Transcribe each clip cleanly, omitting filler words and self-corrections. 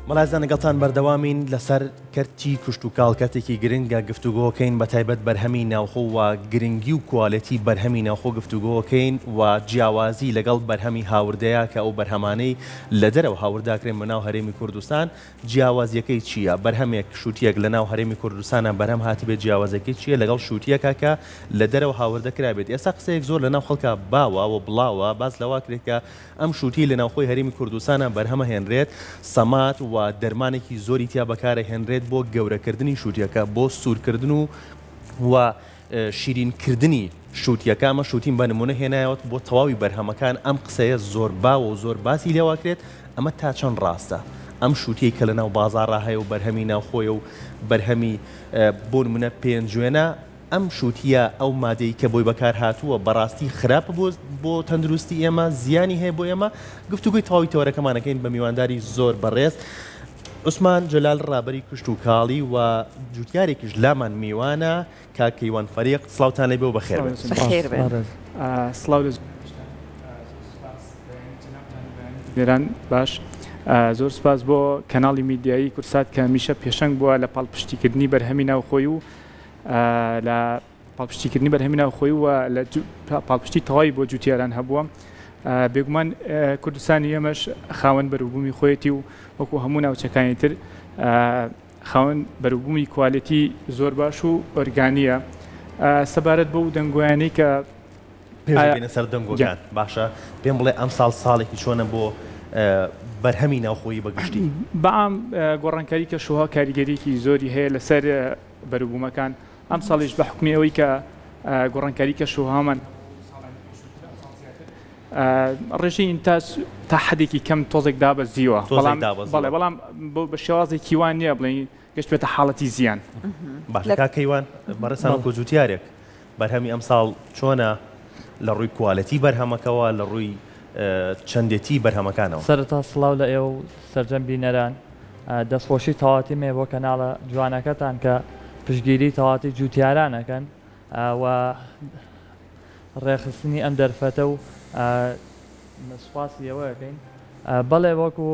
مەڵازان لەگەڵتان بەردەوامین لەسەر کەرتی کشتوکاڵ، کەرتێکی گرنگە گفتوگۆکەین بە تایبەت بەرهەمی ناوخۆ و گرنگی و کوالێتی بەرهەمی ناوخۆ گفتوگۆکەین و جیاوازی لەگەڵ بەرهەمی هاوردەیە کە ئەو بەرهەمانەی لە دەرەوە هاورداکرێن بە ناو هەرێمی کوردستان جیاوازیەکەی چییە؟ بەرهەمێک شوتیەک لە ناو هەرێمی کوردستانە بەرهەم هاتبێت جیاوازەکەی چییە لەگەڵ شوتیەکە کە لە دەرەوە هاوردە کرابێت؟ ئێستا قسەیەک زۆر لە ناو خەڵکا باوە و بڵاوە باس لەوە کرێت کە ئەم شووتیەی لە ناوخۆی هەرێمی کوردستانا بەرهەمەهێنرێت سەمات و دەرمانێکی زۆری تیا بەکارەهێنرێت بۆ گەورەکردنی شووتیەکە بۆ سوورکردن و و شیرین کردنی شووتیەکە ئەمە شووتیم بە نمونە هێنایەوە بۆ تەواوی بەرهەمەکان ئەم قسەیە زۆر باوە و زۆر باسی لێواکرێت ئەمە تا چەند ڕاستە ئەم شووتیەی کە لە ناو بازاڕا هەیە و بەرهەمی ناوخۆیە و بەرهەمی بۆ نمونە پێنجوێنە ئەم شوتیە ئەو مادەی کە بۆی بەکار هاتووە بەڕاستی خراپە بۆ بۆ تەندروستی ئێمە زیانی هەیە بۆ ئێمە گفتوگۆی تەواوی تەوەرەکەمان ئەکەین بە میوانداری زۆر بەڕێز عوسمان جەلال ڕابەری کشت و کاڵی و جوتیارێکیش لامان میوانە کاک کەیوان فەریق سڵاوتان لێبێ و بەخێر بێن. بەخێر بێن. سڵاو لە بینەران باش زۆر سپاس بۆ کەناڵی میدیایی کوردسات کە هەمیشە پێشەنگ بووە لە پاڵپشتیکردنی بەرهەمی ناوخۆی و لە پاڵپشتیکردنی بەرهەمی ناوخۆی و لە پاڵپشتی تەواوی بۆ جوتیاران هەبووە. بێگومان کوردستانی ئێمەش خاوەن بەروبوومی خۆیەتی و وەکو هەموو ناوچەکانی تر خاوەن بەروبوومی کوالێتی زۆر باش و ئۆرگانیە. سەبارەت بەو دەنگۆیانەی کە پێش بینە سەر دەنگۆکان باشە پێم بڵێ ئەمساڵ ساڵێکی چۆنە بۆ بەرهەمی ناوخۆیی بە گشتی؟ بەعام گۆڕانکاری کەشوهەوا کاریگەریەکی زۆری هەیە لەسەر بەروبوومەکان، ئەمساڵیش بە حوکمی ئەوەی کە گۆڕانکاری کەشوهەوامان ڕێژەی ئینتاج تا حەدێکی کەم تۆزێک دابەزیوە، بەڵام بەڵێ بەڵام بە شێوازێکی وا نییە بڵێین گەشتبێتە حاڵەتی زیان. باشە کاک کەیوان بەڕێزتان وەکو جوتیارێک بەرهەمی ئەمساڵ چۆنە لە ڕووی کوالێتی بەرهەمەکەوە لە ڕووی چەندێتی بەرهەمەکانەوە؟ سەرەتا سڵاو لە ئێوە و سەرجەم بینەران، دەستخۆشی تەواوەتیم هەیە بۆ کەناڵە جوانەکەتان کە پشتگیری تەواوەتی جوتیاران ئەکەن و ڕێکخستنی ئەم دەرفەتە و سوپاسی ئێوە ئەکەین. بەڵێ وەکو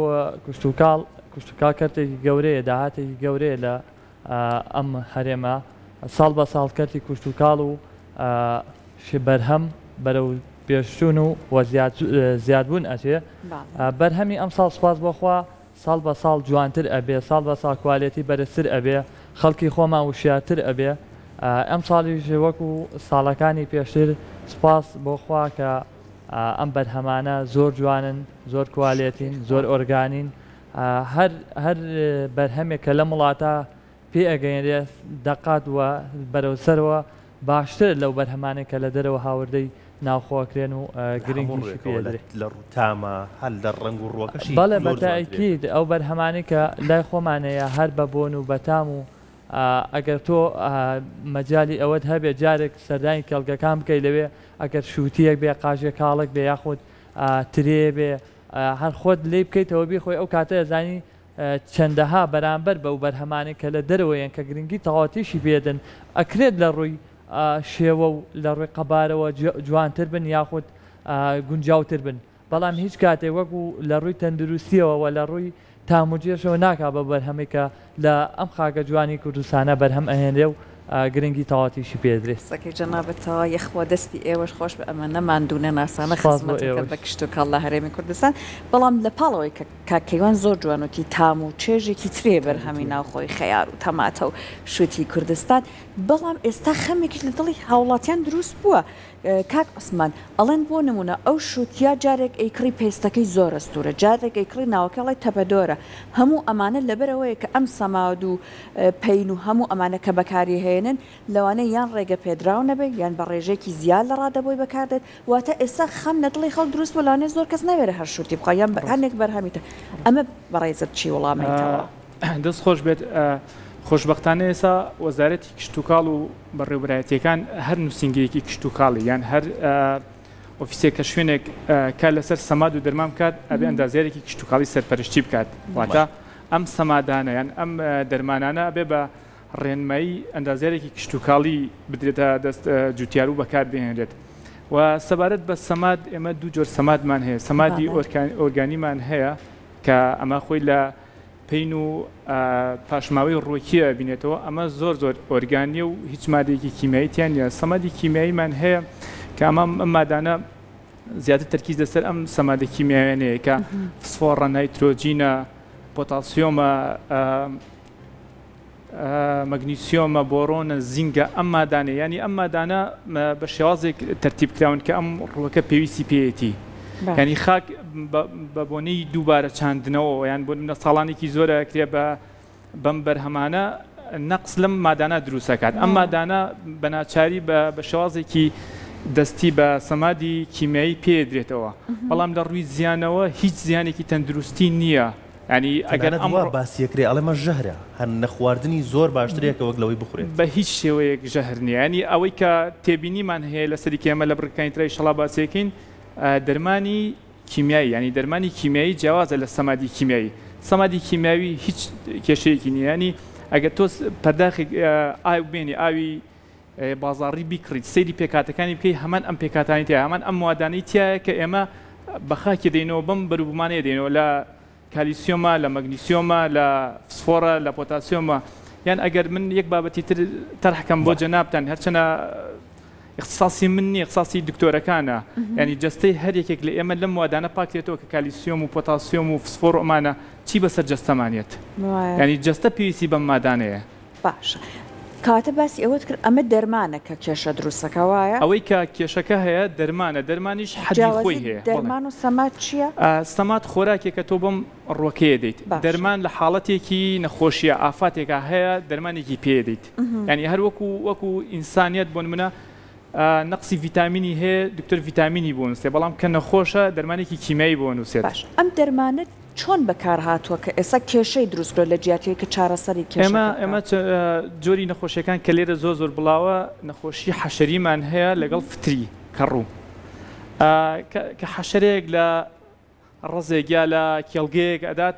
کشتوکاڵ، کشتوکاڵ کەرتێکی گەورەیە، داهاتێکی گەورەیە لە ئەم هەرێمە ساڵ بە ساڵ کەرتی کوشتوکاڵ و بەرهەم بەرەو پێشچوون و و زیادبوون ئەچێ. بەرهەمی ئەمساڵ سوپاس بۆ خوا ساڵ بە ساڵ جوانتر ئەبێ، ساڵ بە ساڵ کوالێتی بەرزتر ئەبێ، خەڵکی خۆمان وشیارتر ئەبێ. ئەمساڵیش وەکو ساڵەکانی پێشتر سوپاس بۆ خوا کە ئەم بەرهەمانە زۆر جوانن، زۆر کوالێتین، زۆر ئۆرگانین. هەر هەر بەرهەمێک کە لەم وڵاتە پێ ئەگەیەنرێ دەقات و بەرەو سەرەوە باشترە لەو بەرهەمانەی کە لە دەرەوە هاوردەی ناوخۆ ئەکرێن و لە هەموو گرنگیشی پێ ڕووێکەوە لە ئەدرێ. لە ڕوو تامە هەر لە ڕەنگ و ڕووەکەشی بەڵێ زۆر بە جوانترێ. تەئکید ئەو بەرهەمانەی کە لای خۆمان هەیە هەر بە بۆن و بە تام و ئەگەر تۆ مەجالی ئەوەت هەبێ جارێک سەردانی کێڵگەکان بکەی لەوێ ئەگەر شووتییەک بێ قاژێ کاڵەک بێ یاخود ترێ بێ هەر خۆت لێی بکەیتەوە بیخۆی ئەو کاتە ئەزانی چەندەها بەرامبەر بەو بەرهەمانەی کە لە دەرەوەیەن کە گرنگی تەواوەتیشی پێدەن ئەکرێت لە ڕووی شێوە و لە ڕووی قەبارەوە جوانتر بن یاخود گونجاوتر بن بەڵام هیچ کاتێک وەکو لە ڕووی تەندروستیەوە وە لە ڕووی تام و جێژەوە ناکا بەو بەرهەمەی کە لە ئەم خاکە جوانی کوردستانە بەرهەم ئەهێنرێ و گرنگی تەواوەتیشی پێ ئەدرێ. قسەکەی جەنابت تەواو یەخوا دەستی ئێوەش خۆش بێ ئەمەنە ماندوو نەناسانە سوپاس بۆ خزمەتەکەن ئێوەش. بە کشتوکاڵ لە هەرێمی کوردستان بەڵام لە پاڵ ئەوەی کە کاک کەیوان زۆر جوان وتی تام و چێژێکی ترێ بەرهەمی ناوخۆی خەیار و تەماتە و شوتی کوردستان بەڵام ئێستا خەمێکیش لە دڵی هاوڵاتیان دروست بووە کاک عوسمان ئەڵێن بۆ نمونە ئەو شوتیە جارێک ئەیکڕی پێستەکەی زۆر ئەستورە جارێک ئەیکڕی ناوەکەی ئەڵێ تەپەدۆرە هەموو ئەمانە لەبەرئەوەیە کە ئەم سەماد و پەین و هەموو ئەمانە کە بەکاری هێنن لەوانەیە یان ڕێگە پێدراو نەبێت یان بە ڕێژەیەکی زیاد لە ڕادە بۆی بەکار دێت واتە ئێستا خەم لە دڵی خەڵک دروست بووە لەوانەیە زۆر کەس نەوێرێ هەر شوتی بخوا یان هەندێک بەرهەمی تر ئەمە بەڕێزت چی وڵامەیتەوە؟ دەست خۆش بێت خۆشبەختانە ئێستا وەزارەتی کشتوکاڵ و بەڕێوبەرایەتیەکان هەر نووسینگەیەکی کشتوکاڵی یان هەر ئۆفیسێک کە شوێنێک کار لەسەر سەماد و دەرمان بکات ئەبێ ئەندازیارێکی کشتوکاڵی سەرپەرشتی بکات واتە ئەم سەمادانە یان ئەم دەرمانانە ئەبێ بە ڕێنمایی ئەندازیارێکی کشتوکاڵی بدرێتە دەست جوتیار و بەکار بهێنرێت و سەبارەت بە سەماد ئێمە دوو جۆر سەمادمان هەیە سەمادی ئۆرگانیمان هەیە کە ئەمە خۆی لە پەین و پاشماوەی ڕووەکییە ئەبینێتەوە، ئەمە زۆر زۆر ئۆرگانییە و هیچ مادەیەکی کیمیایی تیا نییە. سەمادی کیمیاییمان هەیە کە ئەمە ئەم مادانە زیاتر تەرکیز لەسەر ئەم سەمادە کیمیایانەیە کە فسفۆڕە، نایترۆجینە، پۆتاسیۆمە، مەگنیسیۆمە، بۆرۆنە، زینگە، ئەم مادانەیە، یانی ئەم مادانە بە شێوازێک تەرتیب کراون کە ئەم ڕووەکە پێویستی پێیەتی. یانی خاک بە بۆنەی دووبارە چاندنەوە یان بۆ نمونە ساڵانێکی زۆرە کرێ بە بەم بەرهەمانە نەقس لەم مادانە دروست ئەکات. ئەم مادانە بە ناچاری بە شێوازێکی دەستی بە سەمادی کیمیایی پێ درێتەوە، بەڵام لە ڕووی زیانەوە هیچ زیانێکی تەندروستی نییە. یانی ئەگەر تەنانەت وا ئەمڕۆ. باسی ئەکرێ ئەڵێ مە ژەهرە هەر نەخواردنی زۆر باشترە کە وەک لەوەی بخورێت. بە هیچ شێوەیەک ژەهر نییە یانی ئەوەی کە تێبینیمان هەیە لەسەری کە ئێمە لە بڕگەکانی ترا ئیشەڵا باسی ئەکەین دەرمانی کیمیایی یانی دەرمانی کیمیایی جیاوازە لە سەمادی کیمیایی سەمادی کیمیاوی هیچ کێشەیەکی نییە یانی ئەگەر تۆ پەرداخێک ئاو بێنی ئاوی بازاڕی بیکڕیت سەیری پێکهاتەکانی بکەی هەمان ئەم پێکهاتانەی تیایە هەمان ئەم موادانەی تیایە کە ئێمە بە خاکی دەینەوە بەم بەروبوومانەیە دەینەوە لە کالیسیۆمە لە مەگنیسیۆمە لە فسفۆرە لە پۆتاسیۆمە یان ئەگەر من یەک بابەتی تر تەرح کەم بۆ جەنابتان هەرچەنە اختصاصی من نییە اختصاصی دکتۆرەکانە ینی جەستەی هەر یەکێک لە ئێمە لەم وادانە پاکرێتەوە کە کالیسیۆم و پۆتاسیۆم و فسفۆر و ئەمانە چی بەسەر جەستەمانیەت ینی جەستە پێویستی بەم مادانەیە. باشە کەواتە باسی ئەوەت کرد ئەمە دەرمانە کە کێشە دروستەکا وایە؟ ئەوەی کە کێشەکە هەیە دەرمانە دەرمانیش حەدی خۆی جیاوازی هەیە بەڵێ. دەرمان و سەماد چیە؟ سەماد خۆراکێکە تۆ بەم ڕوەکەیە دەیت باشە. دەرمان لە حاڵەتێکی نەخۆشیە ئافاتێکا هەیە دەرمانێکی پێ دەیت یانی هەر وەکو وەکو ئینسانیەت بۆ نمونە نەقسی ڤیتامینی هەیە دکتۆر ڤیتامینی بۆ نوسێ بەڵام کە نەخۆشە دەرمانێکی کیمیایی بۆ نوسێت. باشە ئەم دەرمانە چۆن بەکار هاتووە کە ئێستا کێشەی دروست کردوە لە جیاتی ئەوەی کە چارەسەری ئێمە کێشەکە ئێمە بکات؟ جۆری نەخۆشیەکان کە لێرە زۆر زۆر بڵاوە نەخۆشی حەشەریمان هەیە لەگەڵ فتری کەڕوو کە حەشەرەیەک لە ڕەزێک یا لە کێڵگەیەک ئەدات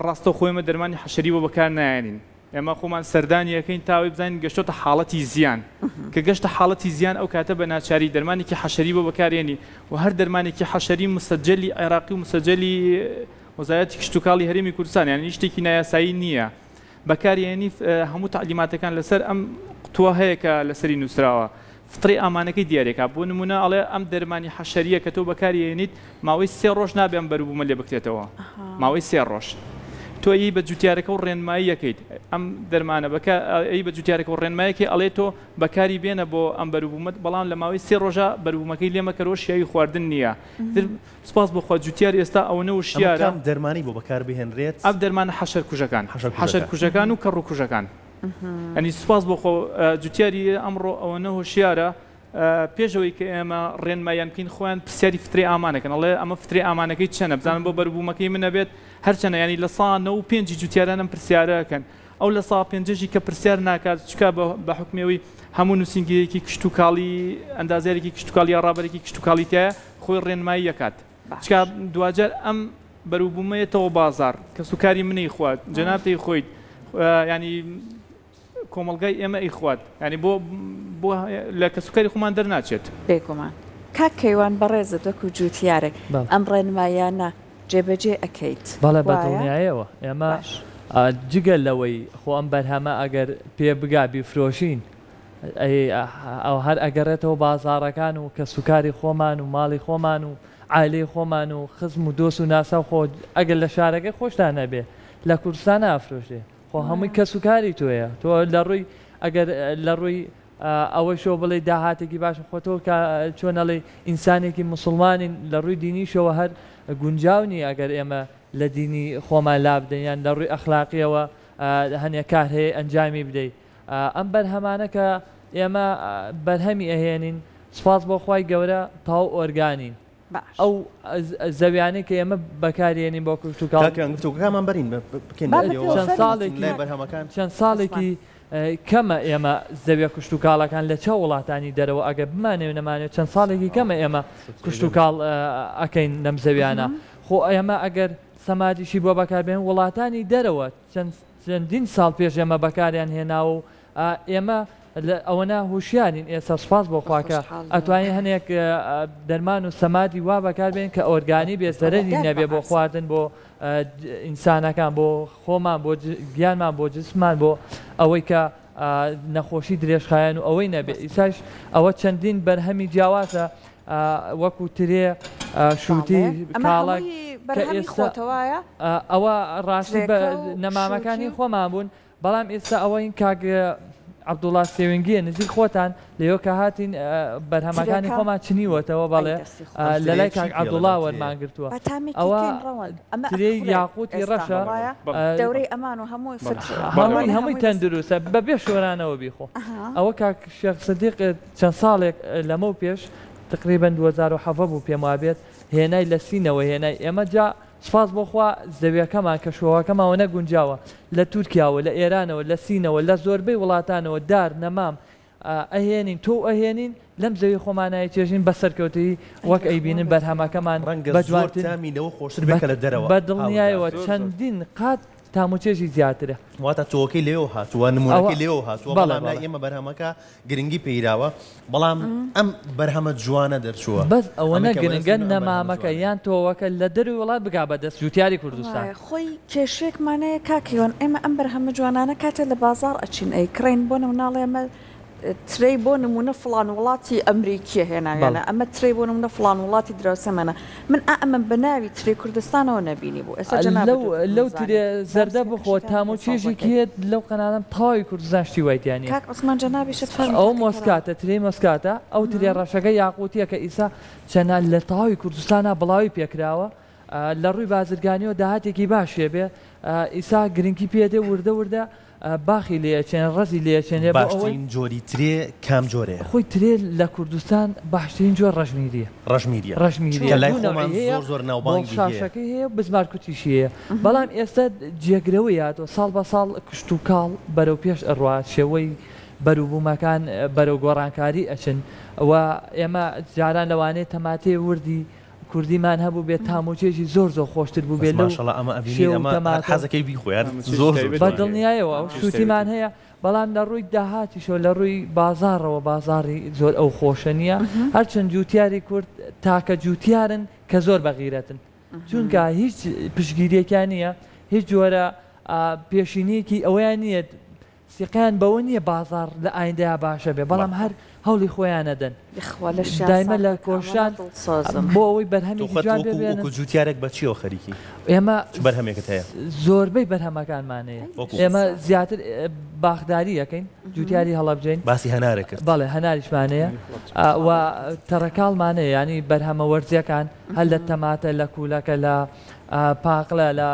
ڕاستەوخۆ ئێمە دەرمانی حەشەری بۆ بەکار نایەنین ئێمە خۆمان سەردانی ئەکەین تا ئەوەی بزانین گەشتۆتە حاڵەتی زیان کە گەشتە حاڵەتی زیان ئەو کاتە بە ناچاری دەرمانێکی حەشەری بۆ بەکارێنی و هەر دەرمانێکی حەشەری مسەجەلی عێراقی و مسەجەلی وەزارەتی کشتوکاڵی هەرێمی کوردستان یانی شتێکی نایاسایی نییە بەکارێنی هەموو تەعلیماتەکان لەسەر ئەم قوتووە هەیە کە لەسەری نووسراوە فترەی ئامانەکەی دیارێکا بۆ نمونە ئەڵێ ئەم دەرمانی حەشەریە کە تۆ بەکاری ئێنیت ماوەی سێ ڕۆژ نابێ ئەم بەروبوومە لێ بکرێتەوە ماوەی سێ ڕۆژ تۆ ئی بە جوتیارەکە و ڕێنماییەکەیت ئەم دەرمانە بەکە ئەی بە جوتیارەکە و ڕێنمایەکی ئەڵێ تۆ بەکاری بێنە بۆ ئەم بەروبوومەت بەڵام لە ماوەی سێ ڕۆژە بەروبوومەکەی لێ مەکەرەوە شیاوی خواردن نییە سپاس بۆ خوا جوتیار ئێستا ئەوەنە ئەمە وشیارە کام دەرمانی بۆ بەکار بهێنرێت؟ ئەم دەرمانە حەشەر کوژەکان حەشەر حەشەر کوژەکان. کوژەکان و کەڕوو کوژەکان یانی سوپاس بۆ خوا جوتیاری ئەمڕۆ ئەوەنە هۆشیارە پێش ئەوەی کە ئێمە ڕێنماییان بکەین خۆیان پرسیاری فترەی ئامانەکەن ئەڵێ ئەمە فترەی ئامانەکەی چەنە بزانم بۆ بەروبوومەکەی من ئەبێت هەرچەنە یانی لە سا نە و پێنجی جوتیاران ئەم پرسیارە ئەکەن ئەو لە سا پێنجەشی کە پرسیار ناکات چکا بە حوکمی ئەوەی هەموو نووسینگەیەکی کشتوکاڵی ئەندازیارێکی کشتوکاڵی یا ڕابەرێکی کشتوکاڵی تایە خۆی ڕێنمایی ئەکات چکا دواجار ئەم بەروبوومەیەتەوە بازاڕ کەسوکاری من ئەیخوات جەنابت ئەیخۆیت یانی کۆمەڵگای ئێمە ئەیخوات یانی بۆ بۆ لە کەسوکاری خۆمان دەرناچێت. بێگومان کاک کەیوان بەڕێزت وەکو جوتیارێک ئەم ڕێنماییانە جێبەجێ ئەکەیت بەڵێ بە وایە؟ دڵنیایەوە ئێمە باش. جگە لەوەی خۆ ئەم بەرهەمە ئەگەر پێ بگا بیفرۆشین ئەی ئەو هەر ئەگەڕێتەوە بازاڕەکان و کەسوکاری خۆمان و ماڵی خۆمان و عایلەی خۆمان و خزم و دۆست و ناساو خۆ ئەگەر لە شارەکەی خۆشتا نەبێ لە کوردستانا ئەفرۆشرێ خۆ هەمووی کەسوکاری تۆیە تۆ لە ڕووی ئەگەر لە ڕووی ئەوەشەوە بڵێی داهاتێکی باشە خۆ تۆ کە چۆن ئەڵێی ئینسانێکی موسڵمانین لە ڕووی دینیشەوە هەر گونجاو نییە ئەگەر ئێمە لە دینی خۆمان لابدەین یان لە ڕووی ئەخلاقیەوە هەنێ کار هەیە ئەنجامی بدەی ئەم بەرهەمانە کە ئێمە بەرهەمی ئەهێنین سوپاس بۆ خوای گەورە تەواو ئۆرگانین باش. ئەو زەویانەی کە ئێمە بەکاری ئێنین بۆ کشتوکاڵ. کاک گیان گفتوگۆکانمان بەرین بکەین با بە بە ئێوە چەند فەرموو ساڵێکی لای بەرهەمەکان. چەند عوسمان. ساڵێکی کەمە ئێمە زەویە کشتوکاڵەکان لە چاو وڵاتانی دەرەوە ئەگەر بمانەوێ نەمانەوێ چەند ساڵێکی کەمە ئێمە کشتوکاڵ ئەکەین لەم زەویانە خۆ ئێمە ئەگەر سەمادیشی بۆ بەکاربێن وڵاتانی دەرەوە چەند چەندین ساڵ پێش ئێمە بەکاریان هێناوە و ئێمە ئەوەنە هوشیارین ئێستا سوپاس بۆ خوا کە ئەتوانین هەنێک دەرمان و سەمادی وا بەکاربێن کە ئۆرگانی بێ زەرەری نەبێ بۆ خواردن بۆ ئینسانەکان بۆ خۆمان بۆ گیانمان بۆ جسمان بۆ ئەوەی کە نەخۆشی درێژخایەن و ئەوەی نەبێ ئیساش ئەوە چەندین بەرهەمی جیاوازە وەکو ترێ شووتی کاڵەک کە ئێستا ئەوە ڕاستی بە نەمامەکانی خۆمان بوون بەڵام ئێستا ئەوەین کاک عەبدوڵا سێوینگیە نزیک خۆتان لەوێ کە هاتین بەرهەمەکانی خۆمان چنیوەتەوە بەڵێ لەلای کاک عەبدوڵا وەرمان گرتووە ئەوە ترێی یاقوتی ڕەشە هەمووی هەمووی تەندروستە بەبێ شۆرانەوە بیخۆ ئەوە کاک شێخ سدیق چەند ساڵێک لەمەو پێش تقریبا 2017 بوو پێم وابێت هێنای لە سینەوە هێنای ئێمە جا سوپاس بۆ خوا زەویەکەمان کەشوهەواکەمان وەنە گونجاوە لە تورکیاوە لە ئێرانەوە لە سینەوە لە زۆربەی وڵاتانەوە دار نەمام ئەهێنین تۆو ئەهێنین لەم زەوی خۆمانە ئەیچێژین بە سەرکەوتویی وەک ئەیبینن بەرهەمەکەمان ڕەنگە بە زۆر جوانتر تامی لەوە خۆشتر بێت کە لە دەرەوە بە هاوردە. دڵنیایەوە زۆر زۆر. چەندین قات تاموچێژی زیاترە. واتە تۆوەکەی لەوێوە هاتووە، ئەوە نموونەکەی لەوێوە هاتووە، بەڵێ بەڵام لای بەڵێ. ئێمە بەرهەمەکە گرنگی پێیراوە، بەڵام ئەم بەرهەمە جوانە دەرچووە. بەس ئەوەنە ئەمەی کە گرنگە بەرهەم ئەم بەرهەمە نەمامەکە جوانەیە. یان تۆوەکە لە دەروی وڵات بگا بە دەست جوتیاری کوردستان. وایە خۆی کێشەیەکمان هەیە کاک هیوان ئێمە ئەم بەرهەمە جوانانە کاتێ لە بازاڕ ئەچین ئەیکڕین بۆ نمونە ئەڵێ ئەمە ترێی بۆ نمونە فڵان وڵاتی ئەمریکیە هێناویانە ئەمە ترێی بۆ نمونە فڵان وڵاتی دراوسێمانە من ئا ئەمەم بە ناوی ترێی کوردستانەوە نەبینی بوو ئێستا جەنابت لەو وتت من لەو زانیم ترێ زەردە بام بخۆ سێ تام و کەشەکان چێژی سەوزەکەی. کێت لەو قەناڵەم تەواوی کوردستان شتی وای تیا نیە. کاک عوسمان جەنابیشت فەرموو ئەو تاقیکەرەوە. مۆسکاتە ترێی مۆسکاتە ئەو ترێ ڕەشەکە یاقوتیە کە ئیسا چەنە لە تەواوی کوردستانا بڵاوی پێکراوە لە ڕووی بازرگانیەوە داهاتێکی باشێ بێ ئیسا گرنگی پێدێ وردە وردە باخی لێ ئەچێنێ ڕەزی لێ ئەچێنێ بۆ ئەوەی. باشترین جۆری ترێ کام جۆرەیە؟ خۆی ترێ لە کوردستان باشترین جۆر ڕەشمیریە. ڕەشمیریە. ڕەشمیریە کە لای دوو خۆمان نەوعی هەیە زۆر زۆر ناوبانگی هەیە. بۆڵشاشەکەی هەیە و بزمارکوتیشی هەیە بەڵام ئێستا جێگرەوەی هاتووە ساڵ بە ساڵ کشتوکاڵ بەرەو پێش ئەڕوا شێوەی بەروبوومەکان بەرەو گۆڕانکاری ئەچن و ئێمە جاران لەوانەیە تەماتەی وردی کوردیمان هەبوو بێت تام و چێژی زۆر زۆر خۆشتر بوو بەس بێت لەو ماشەڵا ئەمە ئەبینین شێو و ئەمە هەر تەماتە حەزەکەی بیخۆی هەر تام و چێژی زۆر زۆر تایبەتی بە جوانە. هەیە. دڵنیایەوە تام ئەو و چێژی شووتیمان تایبەتی. هەیە بەڵام لە ڕووی داهاتیشەوە لە ڕووی بازاڕەوە بازاڕی زۆر ئەو خۆشە نییە هەرچەند جووتیاری کورد تاکە جووتیارن کە زۆر بەغیرەتن چونکە هیچ پشتگیریەکیان نییە هیچ جۆرە پێشینەیەکی ئەوەیان نییە سیقەیان بەوە نییە بازاڕ لە ئایندەیا باشە بێ بەڵام هەر هەوڵی خۆیان ئەدەن یخوا لەشیان دایمە ساغ لە بێ کە ئەمە کۆشان دڵسۆزم. بۆ ئەوەی تۆ بەرهەمێکی خۆت جوان وەکو پێ بێنن. وەکو جوتیارێک بە چیەوە خەریکی؟ ئێمە چ بەرهەمێکت هەیە؟ زۆربەی بەرهەمەکانمان هەیە وەکو؟ ئێمە زیاتر باخداری ئەکەین جوتیاری هەڵەبجەین. باسی هەنارت کرد. بەڵێ هەناریشمان هەیە و تەڕەکاڵمان هەیە یانی بەرهەمە وەرزیەکان هەر لە تەماتە لە کوولەکە لە پاقلە لە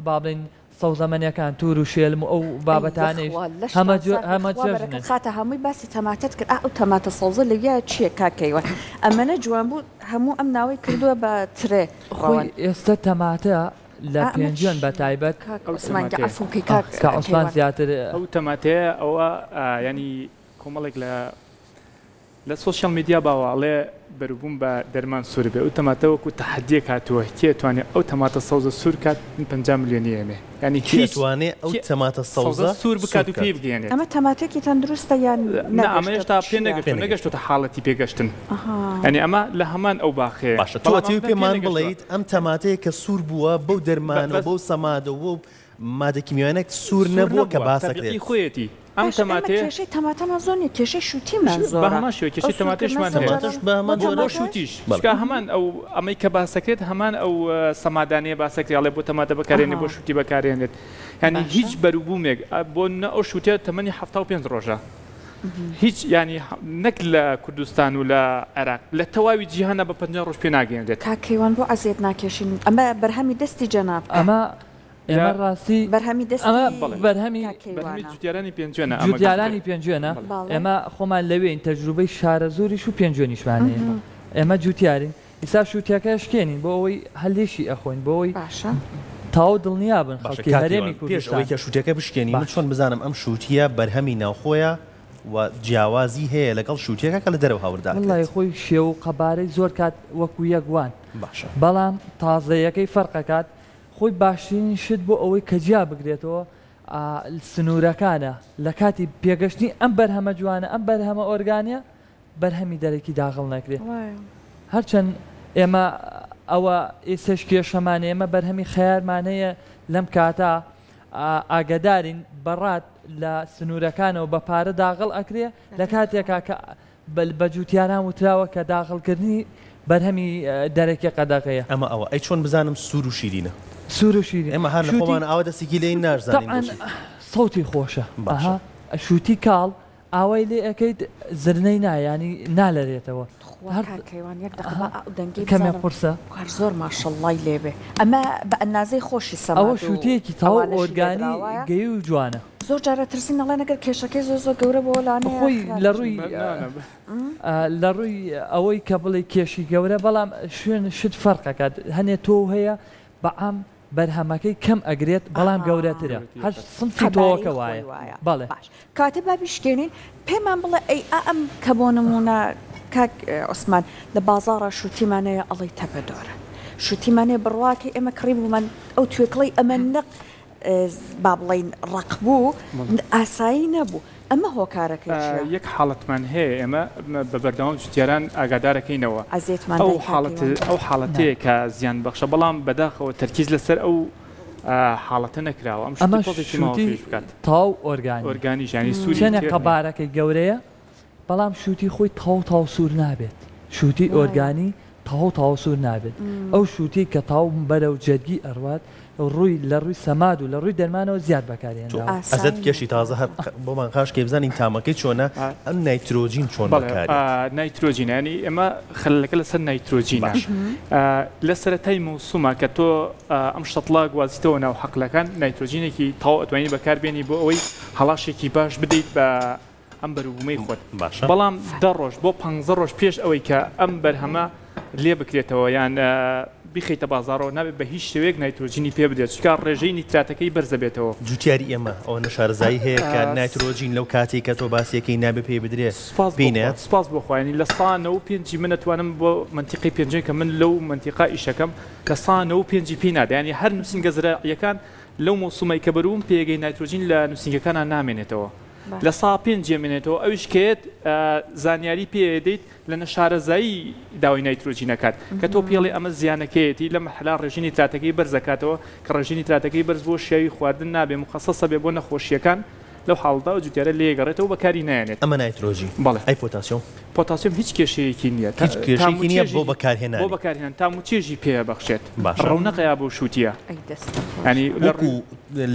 با بڵێین سەوزەمەنیەکان تور و شێلم و ئەو ئەی بابەتانەیش یەخوا لەشتان هەمە ساغ بێ هەمە خوا بەرەکەت چەژنن. خاتە هەمووی باسی تەماتەت کرد ئا ئەو تەماتە سەوزە لەویا چیە کاک کەیوان ئەمەنە جوان بوو هەموو ئەم ناوەی کردووە بە ترێ خۆی ڕەوەن ئێستە تەماتە لە ئا ئەمە پێنجوێن بە چیە تایبەت کاک ئەو عوسمان گە تەماتەیە. عەفوم کەی کاک کاک عوسمان کەیوان. زیاتر. ئەو تەماتەیە ئەوە یانی کۆمەڵێک لە لە social media باوە ئەڵێ بەروبوم بە دەرمان سور بێ ئەو تەماتە وەکو تەحەدیەک هاتووە کێ ئەتوانێ ئەو تەماتە سەوزە سور کات من 50 ملیۆنی ئەمێ یانی کێ هیچ ئەتوانێ ئەو کێ تەماتە سەوزە سەوزە سور سور بکات و بکات؟ پێی بگەیەنێت. ئەمە تەماتەیەکی تەندروستە یان نا ئەمە نەگەشتە هێشتا پێ چییە؟ پێ نەگەشتووە نەگەشتووە. نەگەشتۆتە حاڵەتی پێگەشتن ئەها. یانی ئەمە لە هەمان ئەو باخەیە باشە تۆ بەڵام ئەتەوێ ئەمە پێ پێمان نەگەشتووە بڵێیت ئەم تەماتەیە کە سوور بووە بەو بە دەرمانە و بەس بەو سەمادە و بەو مادە کیمیایانە سوور سوور نەبووە کە نەبووە باس تەبیعی ئەکرێت؟ خۆیەتی ئەم باشە ئێمە تەماتەیە کێشەی تەماتەمان زۆر نیە کێشەی شووتیمان بە زۆرە هەمان شێوە ئەو کێشەی سوورکردنە تەماتەشمان زۆر هەیە تەماتەش جاران بە بۆ هەمان بۆ جۆرە تەماتەش شووتیش بەڵێ. چونکە هەمان ئەو ئەمەی کە باسەکرێت هەمان ئەو سەمادانەیە باسەکرێت ئەڵێ بۆ تەماتە بەکارێنێ بۆ ئەها شووتی بەکارێنێت یعنی باشە هیچ بەروبوومێک بۆ نە ئەو شووتە تەمەنی 75 ڕۆژە هیچ ینی نەک لە کوردستان و لە عێراق لە تەواوی جیهانە بە 50 ڕۆژ پێ ناگەیەنرێت. کاک کەیوان بۆ عەزێت ناکێشین ئەمە بەرهەمی دەستی جەنابتە. ئەمە لە ئێمە ڕاستی بەرهەمی ئەمە دەستی بەڵێ بەرهەمی کاک بەرهەمی کەیوانە. جوتیارانی پێنجوێنە ئەمە گشت جوتیارانی پێنجوێنە بەڵێ. بەڵێ. ئێمە خۆمان لەوێین تەجروبەی شارەزووریش و پێنجوێنیشمان هەیە ئێمە جوتیارین ئیسا شوتیەکە شکێنین بۆ ئەوەی هەلێشی ئەخۆین بۆ ئەوەی باشە. تاو دڵنیا بن باشە خەڵکی کاک هەرێمی کەیوان پێش کوردستان ئەوەی کە شوتیەکە بشکێنی من باش. چۆن بزانم ئەم شوتیە بەرهەمی ناوخۆیە و جیاوازی هەیە لەگەڵ شوتیەکە کە لە دەرەوە هاوردە وەڵڵاهی ئەکرێت؟ خۆی شێوە و قەبارەی زۆر کات وەکو یەک وان باشە. بەڵام تازەیەکەی فەرق ئەکات خۆی باشترین شت بۆ ئەوەی کە جیا بگرێتەوە سنوورەکانە لە کاتی پێگەشتنی ئەم بەرهەمە جوانە ئەم بەرهەمە ئۆرگانیە بەرهەمی دەرەکی داغڵ نەکرێ هەرچەند ئێمە ئەوە ئێسش کێشەمان ئێمە بەرهەمی خەیارمان هەیە لەم کاتە ئاگدارین بەڕات لە سنوورەکانەوە بە پارە داغڵ ئەکرێ لە کاتێکا کە بە جوتیاران وتراوە کە داخڵکردنی بەرهەمی دەرەکی قەدەغەیە. ئەمە ئەوە ئەی چۆن بزانم سوور و شیرینە؟ سوور و شیرین ئێمە هەر لە خۆمان ئاوا دەستێکی لێین ناشزانین تەبعەن بۆچی. سەوتی خۆشە باشە. ئەها شووتی کاڵ ئاوای لێ ئەکەیت زرنەی نا یانی نالەرێتەوە تخوا هەر کاک کەیوان یەک دەقە با ئەو دەنگەی کەمێ بزانم قورسە. کار زۆر ماشەڵڵای لێ بێ ئەمە بە ئەندازەی خۆشی ئەوە سەماد و شووتییەکی تەواو ئەوانەشی لێ ئۆرگانی دراوایە. گەیی و جوانە. زۆر جار ئەترسین ئەڵێن ئەگەر کێشەکەی زۆر زۆر گەورە بۆ لانەیە خۆی لە ڕووی لە ڕووی ئەوەی کە بڵێ کێشی گەورە بەڵام شوێن شت فەرقەکات هەنێ تۆ هەیە بەعام بەرهەمەکەی کەم ئەگرێت بەڵام گەورەترە هەر سنفی تۆوەکە وایە بەڵێ. باش کەواتە با بیشکێنین پێمان بڵێ ئەی ئا ئەم کە بۆ نموونە کاک عوسمان لە بازاڕا شووتیمان هەیە ئەڵێی تەپەدۆرە شووتیمان هەیە بڕواکەی ئێمە کڕیبوومان ئەو توێکڵەی ئەمە نەق با بڵێین ڕەق بوو ئاسایی نەبوو ئەمە هۆکارەکەی چیە؟ یەک حاڵەتمان هەیە ئێمە بە بەردەوام جوتیاران ئاگادارەکەینەوە ئەزیەتمان ئەو دای کاک حاڵەت کەیوان. ئەو حاڵەتەیە کە زیان بەخشە بەڵام بەداخەوە تەرکیز لەسەر ئەو حاڵەتە نەکراوە ئەم شتی ئەمە تۆزێکی ماوە شوتی پێش بکات تەواو ئۆرگانیە ئۆرگانیش یانی سووری چەنێ تێر نیە. قەبارەکەی گەورەیە بەڵام شوتی خۆی تەواو تەواو سوور نابێت شوتی وایە. ئۆرگانی تەواو تەواو سوور نابێت ئەو شوتی کە تەواو بەرەو جەرگی ئەڕوات ڕووی لە ڕووی سەماد و لە ڕووی دەرمانەوە زیاد تۆ بەکارهێنراوە. ئەزەت ئاسایی بکێشی تازە هەر بۆمان قاش کەی بزانین تامەکەی چۆنە ئەم نایترۆجین چۆن بەڵێ بەکارێت؟ نایترۆجین یانی ئێمە خەلەلەکە لەسەر نایترۆجینە باشە. لە سەرەتای مەوسومە کە تۆ ئەم شەتڵە گوازیتەوە ناو حەقلەکان نایترۆجینێکی تەواو ئەتوانی بەکاربێنی بۆ ئەوەی هەڵاشێکی باش بدەیت بە ئەم بەروبوومەی خۆت باشە. بەڵام دە ڕۆژ بۆ پەنزە ڕۆژ پێش ئەوەی کە ئەم بەرهەمە لێ بکرێتەوە یان بیخەیتە بازاڕەوە نابێت بە هیچ شێوەیەک نایترۆجینی پێ بدرێت چونکە ڕێژەی نیتراتەکەی بەرز دەبێتەوە. جوتیاری ئێمە ئەوەندە شارەزایی هەیە کە نایترۆجین لەو کاتەی کە تۆ باسیەکەی نابێ پێی بدرێ سوپاس بۆ پێی خوا نەیەت؟ سوپاس بۆ خوا یانی 95% ی من ئەتوانم بۆ مەنتیقەی پێنجوێن کە من لەو مەنتیقە ئیشەکەم 95% ی پێی نادا یانی هەر نووسینگە زراعیەکان لەو مەوسومەی کە بەروبووم پێگەی نایترۆجین لە نووسینگەکانا نامێنێتەوە 5% ئەمێنێتەوە ئەویش کە یەت زانیاری پێ دەیت لە نەشارەزایی داوای نایترۆجین ئەکات کە تۆ پێڵێ ئەمە زیانەکەیەتی لە مەحەلا ڕێژەی نیتراتەکەی بەرز ئەکاتەوە کە ڕێژەی نیتراتەکەی بەرز بووە شیاوی خواردن نابێ موخەسەسە بێ بۆ نەخۆشییەکان لەو حاڵەتە ئەو جوتیارە لێ گەڕێتەوە بەکاری نایەنێت. ئەمە نایترۆجین بەڵێ. ئەی پۆتاسیۆم؟ پۆتاسیۆم هیچ کێشەیەکی نییە هیچ کێشەیەکی نییە بۆ بەکارهێنانی. بۆ بەکارهێنان تام و چێژی پێ ئەبەخشێت باشە. ڕەونەق ئەیا بەو شووتییە ئەی دەستت خۆش. یانی لە وەکو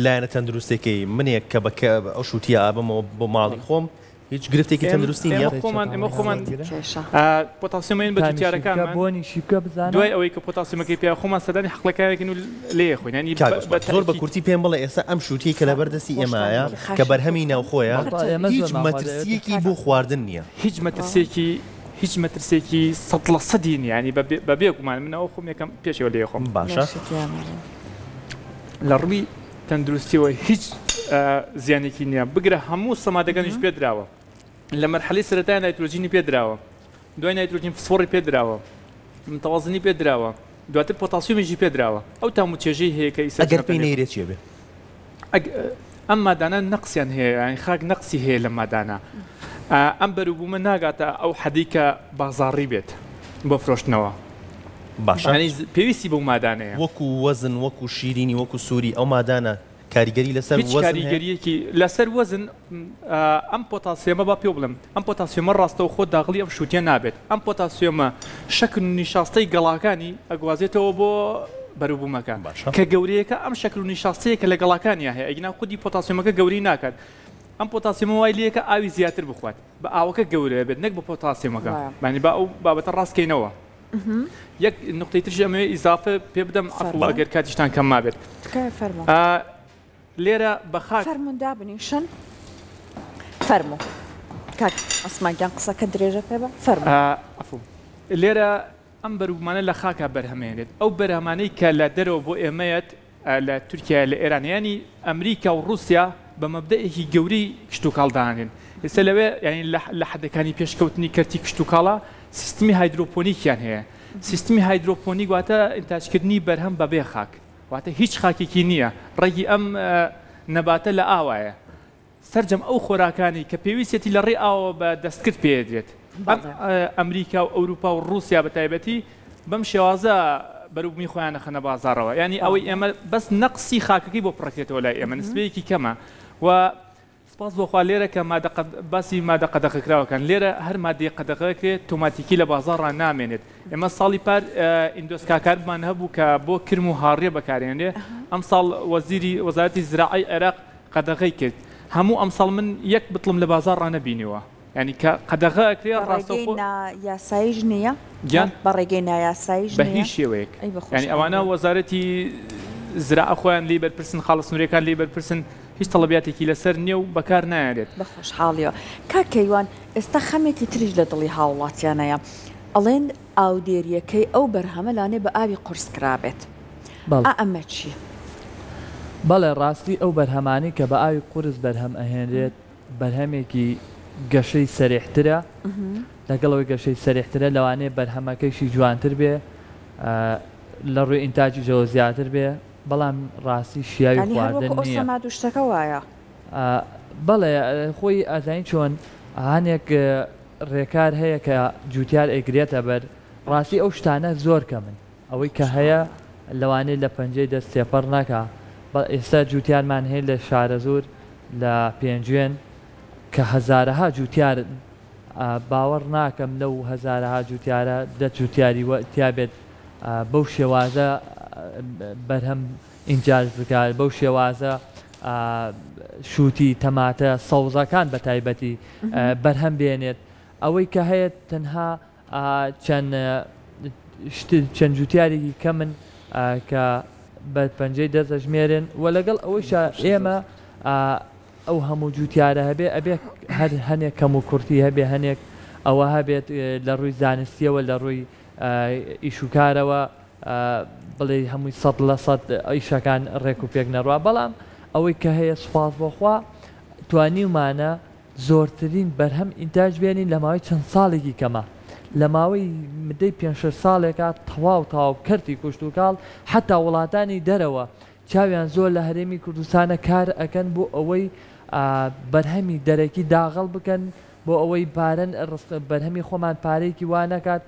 لایەنە تەندروستیەکەی منێک کە بە ئەو شووتییە ئەبەمەوە بۆ ماڵی خۆم هیچ گرفتێکی تەندروستی نییە؟ خۆمان ئێمە خۆمان پۆتاسیۆمین بە جوتیارەکانمان بۆنیشی بکە بزانە دوای ئەوەی کە پۆتاسیۆمەکەی پیا خۆمان سەردانی حەقلەکانێکن و لێ خۆین ینی زۆر بە کورتی پێم بڵێ ئێستا ئەم شووتیەی کە لەبەر دەستی ئێمایە کە بەرهەمی ناوخۆیە هیچ مەترسیەکی بۆ خواردن نییە؟ هیچ مەترسیەکی هیچ مەترسێکی سەد لە سەدی نییە ینی بە بێ گومان من ئەوە خۆم یەکەم پێشەوە لێ خۆم باشە لە ڕووی تەندروستیەوە هیچ زیانێکی نییە بگرە هەموو سەمادەکانیش پێدراوە لە مەرحەلەی سەرەتای نایترۆجینی پێدراوە دوای نایترۆجین فسفۆڕی پێدراوە متوازنی پێدراوە دواتر پۆتاسیۆمیشی پێدراوە ئەو تام و چێژەی هەیە کە ئیستا ئەگەر پێی نەیرێ چیە بێ؟ ئەم مادانە نەقسیان هەیە یانی خاک نەقسی هەیە لەم مادانە ئەم بەروبوومە ناگاتە ئەو حەدی کە بازاڕی بێت بۆ فرۆشتنەوە باشە یانی پێویستی بەو مادانەیە. وەکو وەزن وەکو شیرینی وەکو سووری ئەو مادانە کاریگەری لەسەر هیچ وەزن هەیە؟ کاریگەریەکی لەسەر وەزن ئەم پۆتاسیۆمە با پێو بڵێم ئەم پۆتاسیۆمە ڕاستەوخۆ داغڵی ئەم شووتیە نابێت ئەم پۆتاسیۆمە شەکر و نیشاستەی گەڵاکانی ئەگوازێتەوە بۆ بەروبوومەکە باشە. کە گەورەیەکە ئەم شەکر و نیشاستەیە کە لە گەڵاکانیا هەیە ئەگینا خودی پۆتاسیۆمەکە گەورەی ناکات ئەم پۆتاسیۆمە وای لێکە ئاوی زیاتر بخوات بە ئاوەکە گەورەیە بێت نەک بە پۆتاسیۆمەکە بانی با ئەو بابەتە ڕاستکەینەوە. یەک نقطەی ترش ئەمەوێ ئیزافە پێ بدەم عەفو ئەگەر کاتیشتان کەم مابێت. تکایە فەرموو. لێرە بە خاک. فەرموون دابنیشن. فەرموو کاک عوسمان گیان قسەکە درێژە پێ بە فەرموو. عەفو لێرە ئەم بەروبوومانە لە خاکا بەرهەمێنێت ئەو بەرهەمانەی کە لە دەرەوە بۆ ئێمەیەت لە تورکیا لە ئێران یانی ئەمریکا و ڕووسیا بە مەبدەئێکی گەورەی کشتوکاڵ دانێن ئێستا لەوێ یانی لە حەدەکانی پێشکەوتنی کەرتی کشتوکاڵە سیستمی هایدرۆپۆنیکیان هەیە سیستمی هایدرۆپۆنیک واتە ئینتاجکردنی بەرهەم بەبێ خاک واتە هیچ خاکێکی نییە ڕێگی ئەم. نەباتە لە ئاوایە سەرجەم ئەو خۆراکانەی کە پێویستیەتی لە ڕێی ئاوەوە بە دەستکرد پێدرێت. ئەم ئەمریکا و ئەوروپا و ڕووسیا بە تایبەتی بەم شێوازە بەروبوومی خۆیان ئەخەنە بازاڕەوە. یانی ئەوەی ئێمە بەس نەقسی خاکەکەی بۆ پڕەکرێتەوە لای ئێمە نسبەیەکی کەمە و سپاس بۆ خوا لێرە کە مادە باسی مادە قەدەغەکراوەکان لێرە هەر مادەیەک قەدەغەکرێت تۆماتیکی لە بازاڕا نامێنێت. ئێمە ساڵی پار ئیندۆسکاکاربمان هەبوو کە بۆ کرم و هاڕیە بەکارێنرێ ئەمساڵ وەزیری وەزارەتی زراعەی عێراق قەدەغەی کرد هەموو ئەمساڵ من یەک بتڵم لە بازاڕا نەبینیوە یانی کە قەدەغە ئەکرێ بە ڕێگەی ڕاستەوخۆ نا یاساییش نییە؟ گیان؟ بە ڕێگەی نایاساییش بە نییە؟ هیچ شێوەیەک ئەی بە یانی ئەوانە خۆشحاڵی. وەزارەتی زراعە خۆیان لێی بەرپرسن خاڵە سنووریەکان لێی بەرپرسن هیچ تەڵەبیاتێکی لەسەر نییە و بەکار نایەنرێت. بە خۆشحاڵیەوە. کاک کەیوان ئێستا خەمێکی تریش لە دڵی هاوڵاتیان هەیە ئەڵێن ئاودێریەکەی ئەو بەرهەمە لانێ بە ئاوی قورس کرابێت بەڵێ. ئا ئەمە چیە؟ بەڵێ ڕاستی ئەو بەرهەمانەی کە بە ئاوی قورس بەرهەم ئەهێنرێت بەرهەمێکی گەشەی سەریعترە لەگەڵ ئەوەی گەشەی سەریعترە لەوانەیە بەرهەمەکەیشی جوانتر بێ لە ڕووی ئینتاجیشەوە زیاتر بێ بەڵام ڕاستی شیاوی یانی هەر خواردن وەکو ئەو نییە. سەماد و شتەکە وایە؟ بەڵێ خۆی ئەزانی چۆن هەنێک ڕێکار هەیە کە جوتیار ئەیگرێتە بەر ڕاستی ئەو شتانە زۆر کەمن ئەوەی کە هەیە لەوانەیە لە پەنجەی دەست تێپەڕ نەکا بە ئێستا جوتیارمان هەیە لە شارەزوور لە پێنجوێن کە هەزارەها جوتیارن باوەڕ ناکەم لەو هەزارەها جوتیارە دە جوتیاری تیابێت بەو شێوازە بەرهەم ئینجاز بکات بەو شێوازە شووتی تەماتە سەوزەکان بە تایبەتی بەرهەم بێنێت ئەوەی کە هەیە تەنها چەند چەند جوتیارێکی کەمن کە بە پەنجەی دەست ئەژمێرن و لەگەڵ ئەوەیشا ئێمە ئەو هەموو جوتیارە هەبێ ئەبێ هەر هەنێک کەم و کورتی هەبێ هەنێک ئەوە هەبێت لە ڕووی زانستیەوە لە ڕووی ئیشوکارەوە بڵێی هەمووی 100% ئیشەکان ڕێک و پێک نەڕوا بەڵام ئەوەی کە هەیە سوپاس بۆ خوا توانیومانە زۆرترین بەرهەم ئینتاج بێنین لە ماوەی چەند ساڵێکی کەما لە ماوەی مدەی پێنج شەش ساڵێکا تەواو تەواو کەرتی کوشتوکاڵ حەتا وڵاتانی دەرەوە چاویان زۆر لە هەرێمی کوردستانە کار ئەکەن بۆ ئەوەی بەرهەمی دەرەکی داغڵ بکەن بۆ ئەوەی پارە بەرهەمی خۆمان پارەیەکی وا نەکات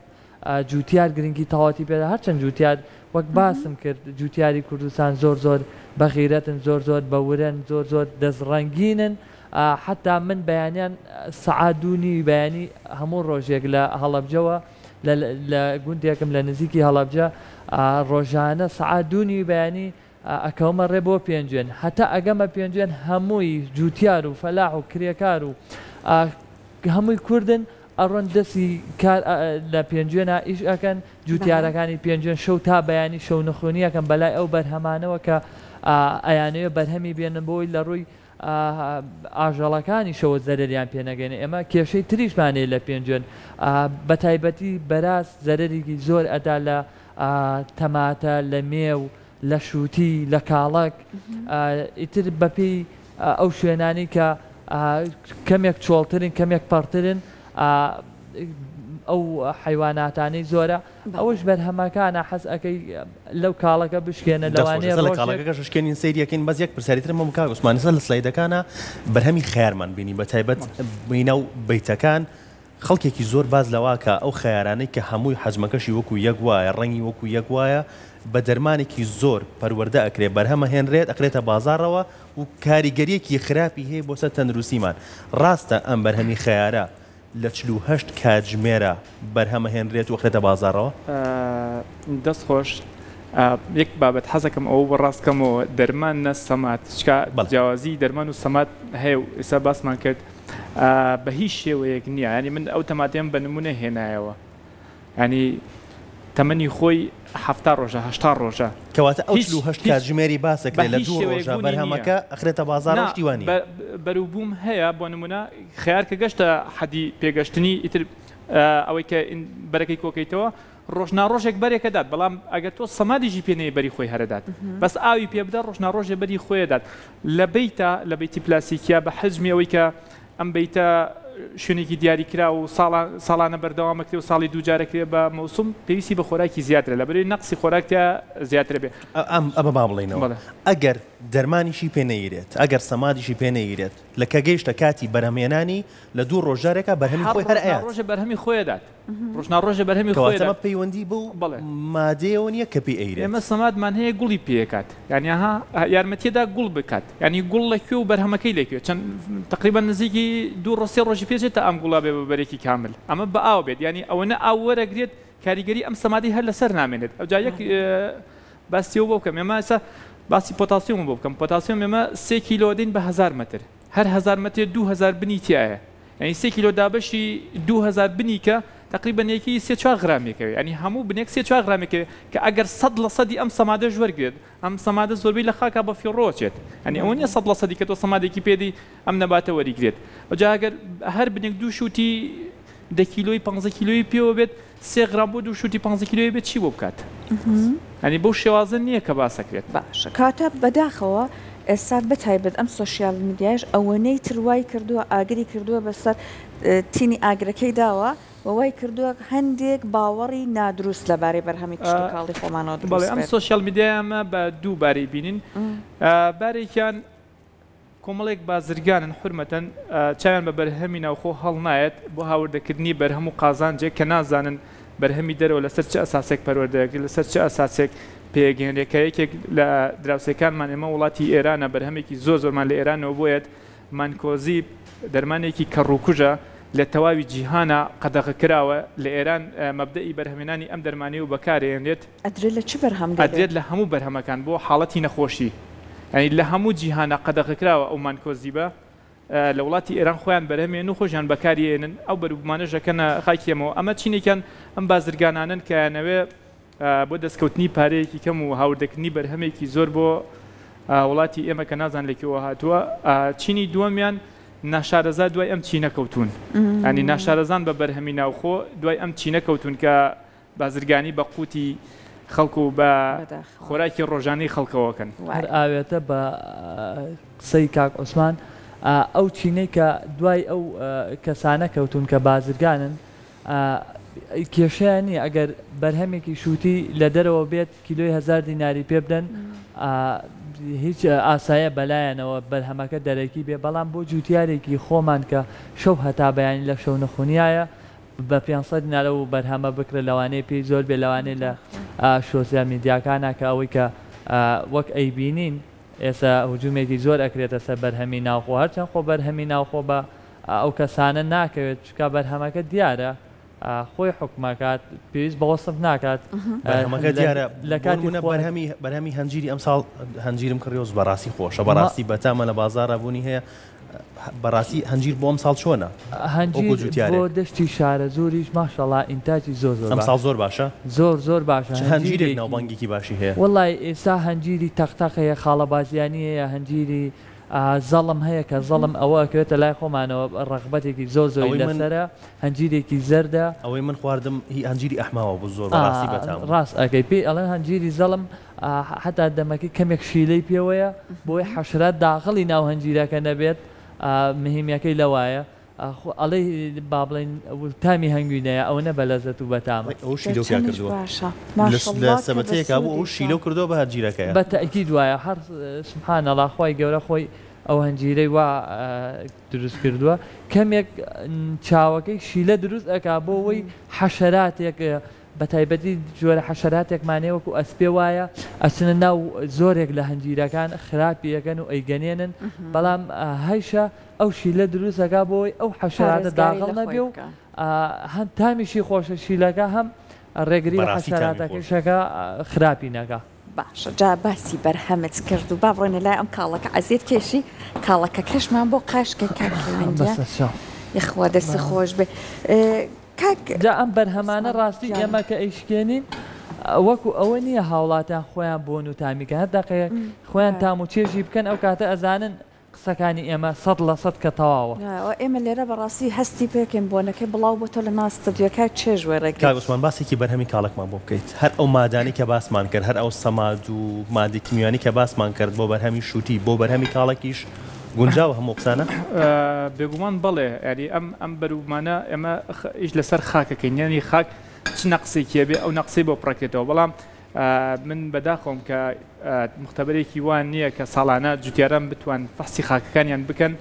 جوتیار گرنگی تەواوەتی پێدا هەرچەند جوتیار وەک باسم کرد جوتیاری کوردستان زۆر زۆر بەغیرەتن زۆر زۆر بە ورەن زۆر زۆر دەست ڕەنگینن حەتا من بەیانیان سەعات دوو نیوی بەیانی هەموو ڕۆژێک لە هەڵەبجەوە لە گوندێکم لە نزیکی هەڵەبجە ڕۆژانە سەعات دوو نیوی بەیانی ئەکەومە ڕێ بۆ پێنجوێن هەتا ئەگەمە پێنجوێن هەمووی جوتیار و فەلاح و کرێکار و هەمووی کوردن ئەڕۆن دەسی کار لە پێنجوێنا ئیش ئەکەن جوتیارەکانی پێنجوێن شەو تا بەیانی شەو نخونی ئەکەن بەلای ئەو بەرهەمانەوە کە ئەیانەوێ بەرهەمی بێنن بۆی لە ڕووی ئاژەڵەکانیشەوە زەرەریان پێ نەگەینێ ئێمە کێشەی تریشمان هەیە لە پێنجوێن بەتایبەتی بەراز زەرەرێکی زۆر ئەدا لە تەماتە، لە مێو، لە شووتی، لە کاڵەک، ئیتر بەپێی ئەو شوێنانەی کە کەمێک چۆڵترن، کەمێک پەڕترن، ئەو حەیواناتانەی زۆرە، ئەوەش بەرهەمەکانە، حەز ئەکەی لەو کاڵەکە بشکێنە، لەوانەیە لە ڕۆژێک. کاڵەکەکەش شکێنین سەیری ئەکەین، بەس یەک پرسیاری ترم هەبوو کاک عوسمان، ئێستا لە سلایدەکانا بەرهەمی خەیارمان بینی بەتایبەت ناو بەیتەکان، خەڵکێکی زۆر باس لەوە ئەکا ئەو خەیارانەی کە هەمووی حەجمەکەشی وەکو یەک وایە ڕەنگی وەکو یەک وایە بە دەرمانێکی زۆر پەروەردە ئەکرێ بەرهەم ئەهێنرێت ئەخرێتە بازاڕەوە و کاریگەریەکی خراپی هەیە بۆ سەر تەندروستیمان ڕاستە ئەم بەرهەمی خەیارە لە 48 کاتژمێرا بەرهەم ئەهێنرێت و ئەخرێتە بازاڕەوە؟ دەست خۆش یەک بابەت حەزەکەم ئەوە بۆ ڕاست کەمەوە دەرمان نە سەمات چکا جیاوازی دەرمان و سەمات هەیە و ئێستا باسمان کرد بە هیچ شێوەیەک نییە ینی من ئەو تەماتەیەم بە نمونە هێنایەوە ینی تەمەنی خۆی حەفتا ڕۆژە هەشتا ڕۆژە کەواتە ئەو 48 کاتژمێری باسەکرێ لە دوو ڕۆژە بەرهەمەکە ئەخرێتە بازاڕ شتی وا نییە بەروبووم هەیە بۆ نمونە خەیار کە گەشتە حەدی پێگەشتنی ئیتر ئەوەی کە بەرەکەی کۆکەیتەوە ڕۆژ نا ڕۆژێک بەرێکە دات بەڵام ئەگەر تۆ سەمادیشی پێ نەیە بەری خۆی هەرەدات بەس ئاوی پێ بدە ڕۆژ نا ڕۆژێ بەری خۆیە دات لە بەیتە لە بەیتی پلاسیکیا بە حەجمی ئەوەی کە ئەم بەیتە. شوێنێکی دیاریکراو و ساڵانە بەردەوام ئەکرێ و ساڵی دوو جار ئەکرێ بە مەوسوم پێویستی بە خۆراکی زیاترە لەبەرئەوەی نەقسی خۆراک تیا زیاترە بێ. ئەمە با بڵێینەوە ئەگەر دەرمانیشی پێ نەیرێت ئەگەر سەمادیشی پێ نەیرێت لە کە گەیشتە کاتی بەرهەمهێنانی لە دوو ڕۆژ جارێکا بەرهەمی خۆی هەر ئەیات. ڕۆژە بەرهەمی خۆی ئەدات. ڕۆژ نا ڕۆژێ بەرهەمی خۆی کەواتە ئەمە پەیوەندی بەو مادەیەوە نییە کە پێی ئەیرێت. ئێمە سەمادمان هەیە گوڵی پێ ئەکات یانی ئەها یارمەتیەدا گوڵ بکات یانی گوڵ لە کوێ و بەرهەمەکەی لە کوێ چەند تقریبا نزیکی دوو ڕۆژ سێ ڕۆژی پێ چێت تا ئەم گوڵە بێ بە بەرێکی کامل ئەمە بە ئاو بێت یانی ئەوەنە ئاو وەرەگرێت کاریگەری ئەم سەمادەی هەر لەسەر نامێنێت ئەوجا یەک باسی ئەو بۆ بکەم ئێمە ئێستا باسی پۆتاسیۆم بۆ بکەم پۆتاسیۆم ئێمە سێ کیلۆ دەین بە هەزار مەتر هەر هەزار مەترێ 2000 بنی تایە یانی سێ کیلۆ دابەشی 2000 بنی کە تقریبا یەکی سێ چوار غرامێکەوێ یانی هەموو بنێک سێ چوار غرامێکەوێ کە ئەگەر سەد لە سەدی ئەم سەمادەش وەرگێت ئەم سەمادە زۆربەی لە خاکا بە فیڕۆ چێت یانی ئەوە نییە سەد لە سەدی کە تۆ سەمادێکی پێدی ئەم نەباتە وەریگرێت ئەوجا ئەگەر هەر بنێک دوو شووتی دە کیلۆی پانزە کیلۆیی پێوە بێت سێ غرام بۆ دوو شووتی پانزە کیلۆیی بێت چی بۆ بکات یانی بەو شێوازە نییە کە باسەکرێت. باشە کەواتە بەداخەوە ئێستا بەتایبەت ئەم سۆشیال میدیایش ئەوەنەی تر وای کردووە ئاگری کردووە بەسەر تینی ئاگرەکەی داوە و وای کردووە هەندێک باوەڕی نادروست لەبارەی بەرهەمی کشتوکاڵی خۆمانەوە بەڵێ دروست ئەم بێت. سۆشیال میدیایە ئەمە بە دوو بارەی بینین بارێکیان کۆمەڵێک بازرگانن حورمەتەن چاویان بە بەرهەمی ناوخۆ هەڵنایەت بۆ هاوردەکردنی بەرهەم و قازانجێک کە نازانن بەرهەمی دەرەوە لەسەر چ ئەساسێک پەروەردە دەکرێت لەسەر چ ئەساسێک پێگەێنرێت کە یەکێک لە دراوسێکانمان ئێمە وڵاتی ئێرانە بەرهەمێکی زۆر زۆرمان لە ئێرانەوە بۆیەت مانکۆزیب دەرمانێکی کەڕوکوژە لە تەواوی جیهانا قەدەغە کراوە لە ئێران مەبدەئی بەرهەمێنانی ئەم دەرمانەی و بەکارێنرێت. ئەدرێت لە چ بەرهەم گەلێک؟ ئەدرێت لە هەموو بەرهەمەکان بۆ حاڵەتی نەخۆشی یانی لە هەموو جیهانا قەدەغەکراوە ئەو مانکۆزیبە لە وڵاتی ئێران خۆیان بەرهەمێن و خۆشیان بەکاری ئێنن ئەو بەروبومانەش ئەکەنە خاکی ئێمەوە ئەمە چینێکیان ئەم بازرگانانەن کە ئەیانەوێ بۆ دەستکەوتنی پارەیەکی کەم و هاوردەکردنی بەرهەمێکی زۆر بۆ وڵاتی ئێمە کە نازان لە کوێوە هاتووە چینی دووەمیان ناشارەزا دوای ئەم چینە کەوتوون ینی ناشارەزان بە بەرهەمی ناوخۆ دوای ئەم چینە کەوتون کە بازرگانی بە قوتی خەڵک و بە خۆراکی ڕۆژانەی خەڵکەوە کەن. هەر ئاوێتە بە قسەی کاک عوسمان ئەو چینەی کە دوای ئەو کەسانە کەوتوون کە بازرگانن کێشەیان نییە ئەگەر بەرهەمێکی شووتی لە دەرەوە بێت کیلۆی هەزار دیناری پێ بدەن هیچ ئاسایە بەلایەنەوە بەرهەمەکە دەرەکی بێ بەڵام بۆ جووتیارێکی خۆمان کە شەو هەتا بەیانی لە شەونخونیایە بە 500 دینار ئەو بەرهەمە بکرێت لەوانەیە پێی زۆر بێ لەوانەیە لە شۆسیال میدیاکانە کە ئەوەی کە وەک ئەیبینین ئێستا هجومێکی زۆر ئەکرێتە سەر بەرهەمی ناوخۆ هەرچەند خۆ بەرهەمی ناوخۆ بە ئەو کەسانە ناکەوێت چونکە بەرهەمەکە دیارە خۆی حوکمەکات پێویست بە وەسف ناکات بەرهەمەکە دیارە لە کاتی بەرهەمی بەرهەمی هەنجیری ئەمساڵ هەنجیرم کڕیەوە بەڕاستی خۆشە بەڕاستی بەتامە لە بازاڕا بوونی هەیە بەڕاستی هەنجیر بۆ ئەمساڵ چۆنە؟ هەنجیر بۆ دەشتی شارەزووریش ماشەڵا ئینتاجی زۆر زۆر ئەمساڵ زۆر باشە؟ زۆر زۆر باشە. چ هەنجیرێک ناوبانگێکی باشی هەیە؟ وەڵای ئێستا هەنجیری تەق تەق هەیە، خاڵەبازیانی هەیە، هەنجیری زەڵم هەیە کە زەڵم ئەوە ئەکەوێتە لای خۆمانەوە ڕەغبەتێکی زۆر زۆری لەسەرە، هەنجیرێکی زەردە. ئەوەی من خواردم هی هەنجیری ئەحماوە بوو زۆر بەڕاستی بەتام بوو. ڕاست ئەکەی پێی ئەڵێن هەنجیری زەڵم حەتا دەمەکەی کەمێک شیلەی پێوەیە بۆی حەشرات داخڵی ناو هەنجیرەکە نەبێت مهیمیەکەی لەوایە خۆ ئەڵێی با بڵێین تامی هەنگوینەیە ئەونە بەلەزەت و بەتامە. ئەو شیلەو پیا چەنیش کردووە باشە لە ماشەڵڵا کە سەبەتەیەکا بوو ئەو بەسوودیشە. شیلەو کردووە بە هەنجیرەکەیا. بە تەئکید وایە هەر سبحان اللە خوای گەورە خۆی ئەو هەنجیرەی وا دروست کردووە کەمێک چاوەکەی شیلە دروست ئەکا بۆ وەی حەشەراتێک بەتایبەتی جۆرە حەشەراتێکمان هەیە وەکو ئەسپێ وایە ئەچنە ناو زۆرێک لە هەنجیرەکان خراپی ئەکەن و ئەیگەنێنن بەڵام هەیشە ئەو شیلە دروست ئەکا بۆ ئەوەی ئەو حەشەراتە پارێزگاری داخڵ لە خۆی نەبێ و بکا. هەم تامیشی خۆشە شیلەکە هەم ڕێگری لە بەڕاستی تامی حەشەراتەکەیش خۆشە. ئەکا خراپی نەکا. باشە جا باسی بەرهەمت کرد و با بڕۆینە لای ئەم کاڵەکە عەزیەت کێشی کاڵەکەکەشمان بۆ قاش کەی کاک کەیوان گیان بەسەرچاو. یەخوا دەستت خۆش بێ کاک جا ئەم بەرهەمانە عوسمان ڕاستی گیان. ئێمە کە ئەیشکێنین وەکو ئەوە نییە هاوڵاتیان خۆیان بۆن و تامی کەن هەر دەقەیەک خۆیان تام و چێژی بکەن ئەو کاتە ئەزانن قسەکانی ئێمە 100% کە تەواوە. ئەوە ئێمە لێرە بەڕاستی هەستی پێکەین بۆنەکەی بڵاو بۆتەوە لە ناو ستۆدیۆکە چێژ وەرەگرین. کاک عوسمان باسێکی بەرهەمی کاڵەکمان بۆ بکەیت هەر ئەو مادانەی کە باسمان کرد هەر ئەو سەماد و مادەی کیمیانی کە باسمان کرد بۆ بەرهەمی شوتی بۆ بەرهەمی کاڵەکیش. گونجاوە هەموو قسانە؟ بێگومان بەڵێ یاری ئەم ئەم بەروبمانە ئێمە ئیش لەسەر خاکەکەین یانی خاک چ نەقسێکی هەبێ ئەو نەقسەی بۆ پڕەکرێتەوە بەڵام من بەداخەوەم کە مختبەرێکی وا نییە کە ساڵانە جوتیاران بتوان فەحسی خاکەکانیان بکەن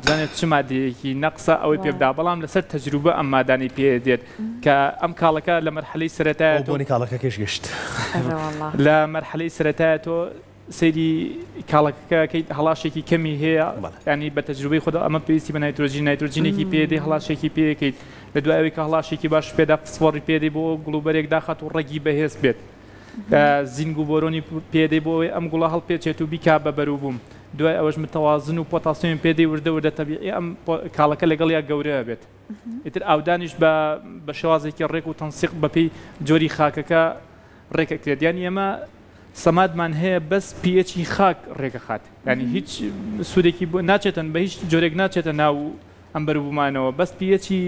بزانێت چ مادەیەکی نەقسە ئەوەی پێ بدا بەڵام لەسەر تەجروبە ئەم مادانەی پێ دێت کە ئەم کاڵەکە لە مەرحەلەی سەرەتایە تۆ بۆنی کاڵەکەکەش گەشت لە مەرحەلەی سەرەتایە تۆ سەیری کاڵەکەکە کەیت هەڵاشێکی کەمی هەیە ینی بە تەجروبەی خۆدا ئەمە پێویستی بە نایترۆجین نایترۆجینێکی پێ دێ هەڵاشێکی پێکەیت لە دوای ئەوەی کە هەڵاشێکی باش پێدا فسفۆڕی پێدەی بۆ گوڵوبەرێک داخات و ڕەگی بەهێز بێت زینگ و بۆرۆنی پێدەی بۆ ئەوەی ئەم گوڵە هەڵپێچێت و بیکا بە بەروبووم دوای ئەوەش متەوازن و پۆتاسیۆم پێدەی وردە وردە تەبیعی ئەم کاڵەکە لەگەڵیا گەورە بێت ئیتر ئاودانیش بە بە شێوازێکی ڕێک و تەنسیق بەپێی جۆری خاکەکە ڕێکەکرێت یانی ئێمە سەمادمان هەیە بەس pH ی خاک ڕێکەخات ینی هیچ سوودێکی بۆ ناچێتن بە هیچ جۆرێک ناچێتە ناو ئەم بەروبوومانەوە بەس pH ی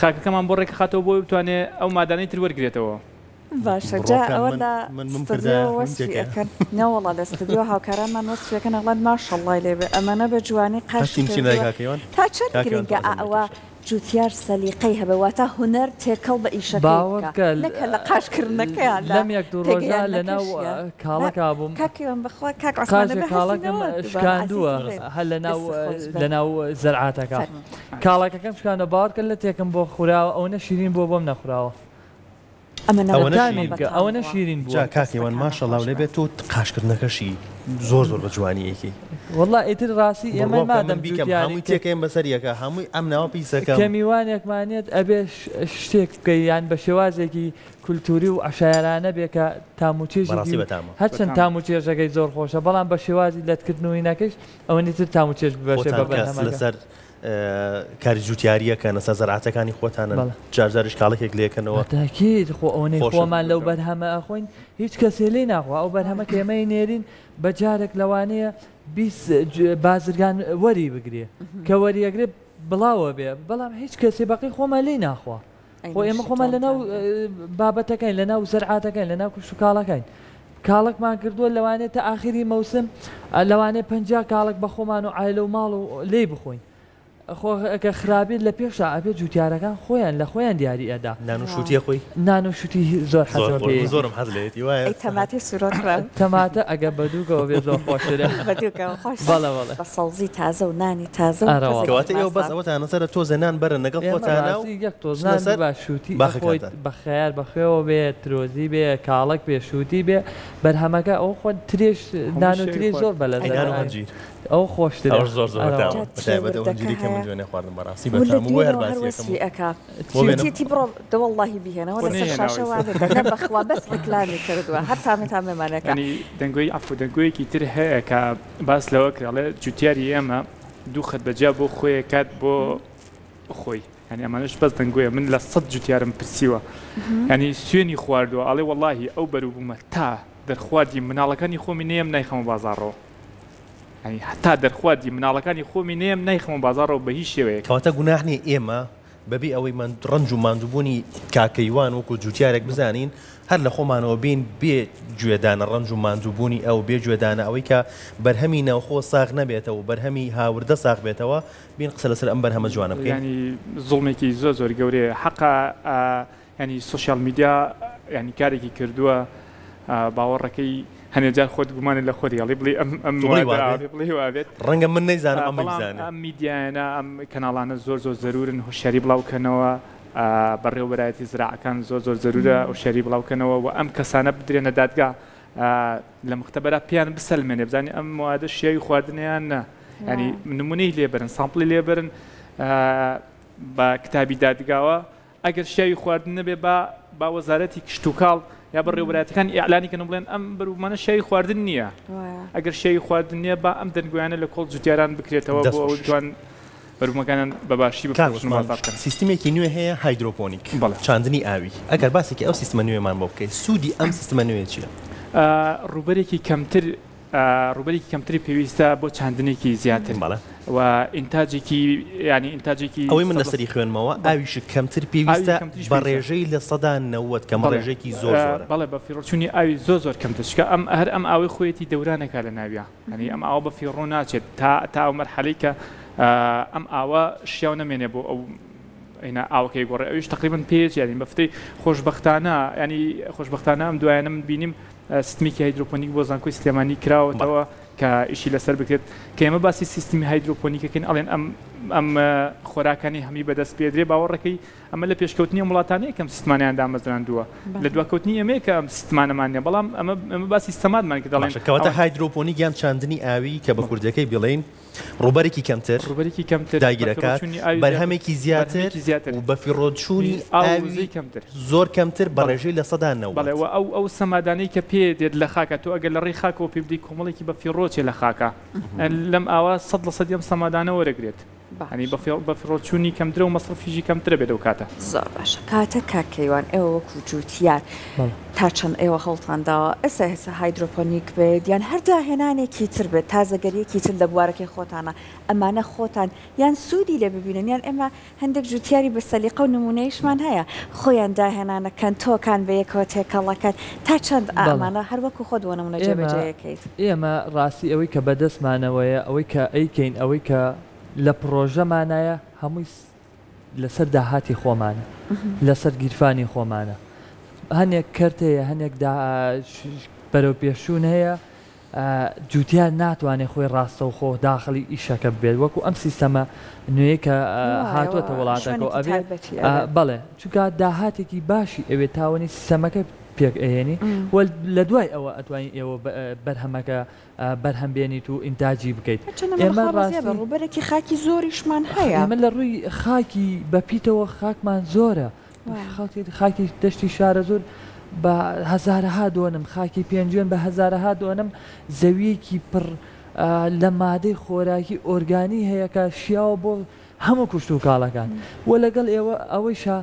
خاکەکەمان بۆ ڕێکخاتەوە بۆ بتوانێت ئەو مادانەی تر وەرگێتەوە. باشە جا ئەوە لە ستۆدیۆ وەسفی ئەکەن نەوەڵا لە ستۆدیۆ هاوکارانمان وەسفی ئەکەن ئەڵێن ماشەڵڵای لێ بێ ئەمەنە بە جوانی قاشی کردووە تا چەند گرنگە ئەوە جوتیار سەلیقەی هەبێ واتە هونەر تێکەڵ بە ئیشەکەی باوەڕ بکا بکە نەک هەر لە قاش کردنەکەیا لە لەم یەک دوو ڕۆژە لە ناو پێگەیاندنەکەشیا کاڵەکا بووم کاک کەیوان بەخوا کاک عوسمان قاژێ ئەبێ کاڵەکەم هەستینەوە دووبارە عەزیز شکاندووە بڵێ هەر لە ناو دەستت خۆش بێ لە ناو زەرعاتەکە فەرموو. کاڵەکەکەم شکاندووە باوەڕ کە لەتێکم بۆ خوراوە ئەوەنە شیرین بووە بۆم نەخوراوە. ئەمە ئەوەنە تامی شیرین بکە ئەوەنە شیرین بووە. جا کاک هیوان ماشەڵا لێ بێت تۆ قاشکردنەکەشی زۆر زۆر بە جوانی ئەیکەی. وەڵا ئیتر ڕاستی ئێمە بڕوا بکە من مادەم بیکەم جوتیارین هەمووی کە تێکەیم بەسەر یەکا هەمووی ئەم ناوە پیسەکەم. کە میوانێکمان یەت ئەبێ شتێک بکەی یان بە شێوازێکی کولتوری و عەشایەرانە بێ کە تام و چێژێکی بەڕاستی بەتامە. هەرچەند بەتامە. تام و چێژەکەی زۆر خۆشە بەڵام بە شێوازی لەتکردن و هینەکەیش ئەوەندی تر تام و چێژ ببەخشێ خۆتان بە کە بەرهەمەکە. لەسەر کاری جوتیاریەکەن لەسەر زەرعەتەکانی خۆتانن جار جاریش کاڵەکێک لێکەنەوە. بەتاکید خۆ ئەوەنەی خۆشە. خۆمان لەو بەرهەمە ئەخۆین هیچ کەسێ لێی ناخوا ئەو بەرهەمە کە ئێمە ئەینێرین بە جارێک لەوانەیە 20 بازرگان وەری بگرێ کە وەریەگرێ بڵاوە بێ بەڵام هیچ کەسێ بەقەی خۆمان لێی ناخوا خۆ ئێمە خۆمان لەناو بابەتەکەین لەناو زەرعاتەکەین لەناو کشتوکاڵەکەین کاڵەکمان کردووە لەوانەیە تا ئاخری مەوسم لەوانەیە 50 کاڵک بە خۆمان و عایلە و ماڵ و لێی بخۆین خۆ ئەگەر خراپێت لە پێشا ئەبێت جوتیارەکان خۆیان لە خۆیان دیاری ئەدا. نان و شووتیە خۆی؟ نان و شووتی زۆر حەزم پێیەتی. من زۆرم حەز لێیەتی وایە. ئەی تەماتەی سوورۆ کرا؟ تەماتە ئەگەر بە دووکەوە بێ زۆر خۆشترە. بە دووکەوە خۆشترە. بەڵێ بەڵێ. بە سەوزی تازە و نانی تازە و ئەرە وەڵا. تۆزێکی کەواتە ئێوە بەس ماسا. ئەوەتان لەسەرە تۆزێ نان بەرن لەگەڵ ئێمە خۆتانا و ڕاستی یەک تۆز بچنە نان سەر ببا شووتی ئەخۆیت باخەکانتان. بە خەیار بە خوێوە بێ ترۆزی بێ کاڵەک بێ شووتی بێ بەرهەمەکە ئەو خۆ ترێش هەموو نان و شتێک ترێ خوارد. زۆر ئەی نان و بەلەزەتە. هەنجیر. ئەو خۆشترە. ئەوەش زۆر زۆر ئەرە بەتامە وەڵا. بەتایبەت ئەو وردەکە هەنجیرەی کە من هەیە. دوێنێ خواردم بەڕاستی ولە بەتام بوو بۆیە هەر دوێنێوە هەر باسی وەسفی ئەکەم ئەکا. بۆ بێنم؟ چیوتیەتی بڕۆ دەوەڵڵاهی بیهێنەوە بۆ لەسەر نەیهێناوە شاشە ئیستا. وا بێت نە بەخوا بەس ڕیکلامی کردووە هەر تامێ تامێمان ئەکا. یانی دەنگۆی عەفو دەنگۆیەکی تر هەیە کە باس لەوە کرا ئەڵێ جوتیاری ئێمە دوو خەت بەجیا بۆ خۆی ئەکات بۆ خۆی یانی ئەمانەش بەس دەنگۆیە من لە سەد جوتیارم پرسیوە یانی سوێنی خواردووە ئەڵێ وەڵاهی ئەو بەروبوومە تا دەرخواردی مناڵەکانی خۆمی نەیەم نایخەمە بازاڕەوە. یانی هەتا دەرخواردی مناڵەکانی خۆمی نەیەم نایخەمە بازاڕەوە بە هیچ شێوەیەک. کەواتە گوناح نیە ئێمە بەبێ ئەوەی ڕەنج و ماندووبوونی کاک کەیوان وەکو جوتیارێک بزانین هەر لە خۆمانەوە بین بێ گوێدانە ڕەنج و ماندووبوونی ئەو بێ گوێدانە ئەوەی کە بەرهەمی ناوخۆ ساغ نەبێتەوە و بەرهەمی هاوردە ساغ بێتەوە بین قسە لەسەر ئەم بەرهەمە جوانە بکەین. یانی زوڵمێکی زۆر زۆر گەورەیە حەقە یانی سۆشیال میدیا یانی کارێکی کردووە باوەڕەکەی هەنێ جار خۆت گومانت لە خۆت هێڵی بڵێ ئەم ئەم تۆ بڵێی وابێ بڵێ وابێت ڕەنگە من نەیزانم ئەم بەڵام بزانێ. ئەم میدیایانە ئەم کەناڵانە زۆر زۆر زەرورن هۆشیاری بڵاوکەنەوە بەڕێوەبەرایەتی زراعەکان زۆر زۆر زەرورە هۆشیاری بڵاوکەنەوە و ئەم کەسانە بدرێنە دادگا لە مختبەرا پێیان بسەلمێنێ بزانێ ئەم موادە شیاوی خواردنە یان نا یانی نمونەی لێبەرن sample ی لێبەرن بە کتابی دادگاوە ئەگەر شیاوی خواردن نەبێ با با وەزارەتی کشتوکاڵ یا بەڕێوەبەرایەتیەکان ئیعلانی کەن و بڵێن ئەم بەروبومانە شیاوی خواردن نییە ئەگەر شیاوی خواردن نییە با ئەم دەنگۆیانە لە کۆڵ جوتیاران بکرێتەوە دەست بۆ ئەوەی خۆش. بتوان بەروبومەکانیان بە باشی کاک بفرۆشن و عوسمان بازاڕ بکەن. سیستمێکی نوێ هەیە هایدرۆپۆنیک بەڵێ. چاندنی ئاوی ئەگەر باسێکی ئەو سیستمە نوێمان بۆ بکەیت سوودی ئەم سیستمە نوێیە چییە؟ ڕووبەرێکی کەمتر ڕووبەرێکی کەمتری پێویستە بۆ چاندنێکی زیاتر بەڵێ. و ئینتاجێکی یانی ئینتاجێکی ئەوەی من سەد لەسەری خوێنمەوە ئاویشت کەمتر ئاوی پێویستە کەمتریش بە پێویستە. ڕێژەی 90% کەمە بەڵێ ڕێژەیەکی زۆر زۆرە. بەڵێ بە فیڕۆچوونی ئاوی زۆر زۆر کەمتر چونکە ئەم هەر ئەم ئاوەی خۆیەتی دەورانەکا لە ناویا یانی ئەم ئاوە بە فیڕۆ ناچێت تا تا ئەو مەرحەلەی کە ئەم ئاوە شیاو نەمێنێ بۆ ئەو ئەینا ئاوەکەی گۆڕێ ئەویش تقریبا پێیەتی یانی بە فتەی خۆشبەختانە ینی خۆشبەختانە ئەم دوایانە من بینیم سیستمێکی هایدرۆپۆنیک بۆ زانکۆی سلێمانی کراوەتەوە کە ئیشی لەسەر بکرێت کە ئێمە باسی سیستمی هایدرۆپۆنیکەکەین ئەڵێن ئەم ئەم خۆراکانی هەمی بەدەست پێدرێ باوەڕەکەی ئەمە لە پێشکەوتنی ئەم وڵاتانەیە کەم سیستمانیان دامەزراندووە لە دواکەوتنی ئێمەیە کە ئەم سیستمانەمان نیە بەڵام ئەمە ئەمە باسی سەمادمان کە دەڵێن باشە کەواتە هایدرۆپۆنیک یان چاندنی ئاوی کە بە کوردیەکەی بڵێین ڕووبەرێکی کەمتر ڕووبەرێکی کەمتر داگیرەکات، بەفیڕۆچوونی ئاوی زیاتر بەرهەمێکی زیاتر بەرهەمێکی زیاتر و بەفیڕۆچوونی ئاو و ئاوی وزەی کەمتر. زۆر کەمتر بە بەڵێ ڕێژەی 90%. بەڵێ وە ئەو ئەو سەمادانەی کە پێ دێت لە خاکا تۆ ئەگەر لە ڕێی خاکەوە پێ بدەی کۆمەڵێکی بەفیڕۆچێ لە خاکا لەم ئاوە 100% ئەم سەمادانە وەرەگرێت. یانی باشە. بەفیڕۆچوونی کەمترە و مەسرەفیشی کەمترە بێت ئەو کاتە. زۆر باشە کاتە کاک کەیوان ئێوە وەکو جوتیار بەڵێ. تا چەند ئێوە هەوڵتان داوە ئێستا ئێستا هایدرۆپۆنیک بێت یان هەر داهێنانێکی تر بێت تازەگەریەکی تر لە بوارەکەی خۆتانا ئەمانە خۆتان یان سوودی لێ ببینن یان ئێمە هەندێک جوتیاری بە سەلیقە و نمونەیشمان هەیە خۆیان داهێنانەکەن تۆکان بە یەکەوە تێکەڵەکەن تا چەند بەڵێ. ئەمانە هەر وەکو خۆت بۆ نمونە ئێمە جێبەجێیەکەیت؟ ئێمە ڕاستی ئەوەی کە بەدەستمانەوەیە ئەوەی کە ئەیکەین ئەوەی کە لە پڕۆژەمانایە هەمووی لەسەر داهاتی خۆمانە لەسەر گیرفانی خۆمانە هەنێک کەرت هەیە هەنێک بەرەوپێشچوون هەیە جوتیار ناتوانێت خۆی ڕاستەوخۆ داخلی ئیشەکە ببێت وەکو ئەم سیستەمە نوێی کە هاتووەتە وڵاتەکەەوە ئەبێ بەڵێ چونکە داهاتێکی باشی ئەوێت تاوەنی سیستەمەکە پێک ئەهێنی و لە دوای ئەوە ئەتوانین ئێوە بەرهەمەکە بەرهەم بێنیت و ئینتاجی بکەیت. هەرچەندە ئەمە ئێمە لە خوا ڕازیە بە ڕاستی. ڕووبەرێکی خاکی زۆریشمان هەیە. ئێمە لە ڕووی خاکی بە پیتەوە خاکمان زۆرە. وایە. خەڵکی خاکی دەشتی شارەزوور بە هەزارەها دۆنم، خاکی پێنجوێن بە هەزارەها دۆنم زەوییەکی پڕ لە مادەی خۆراکی ئۆرگانی هەیە کە شیاوە بۆ هەموو کشتوکاڵەکان و لەگەڵ ئێوە ئەوەیشا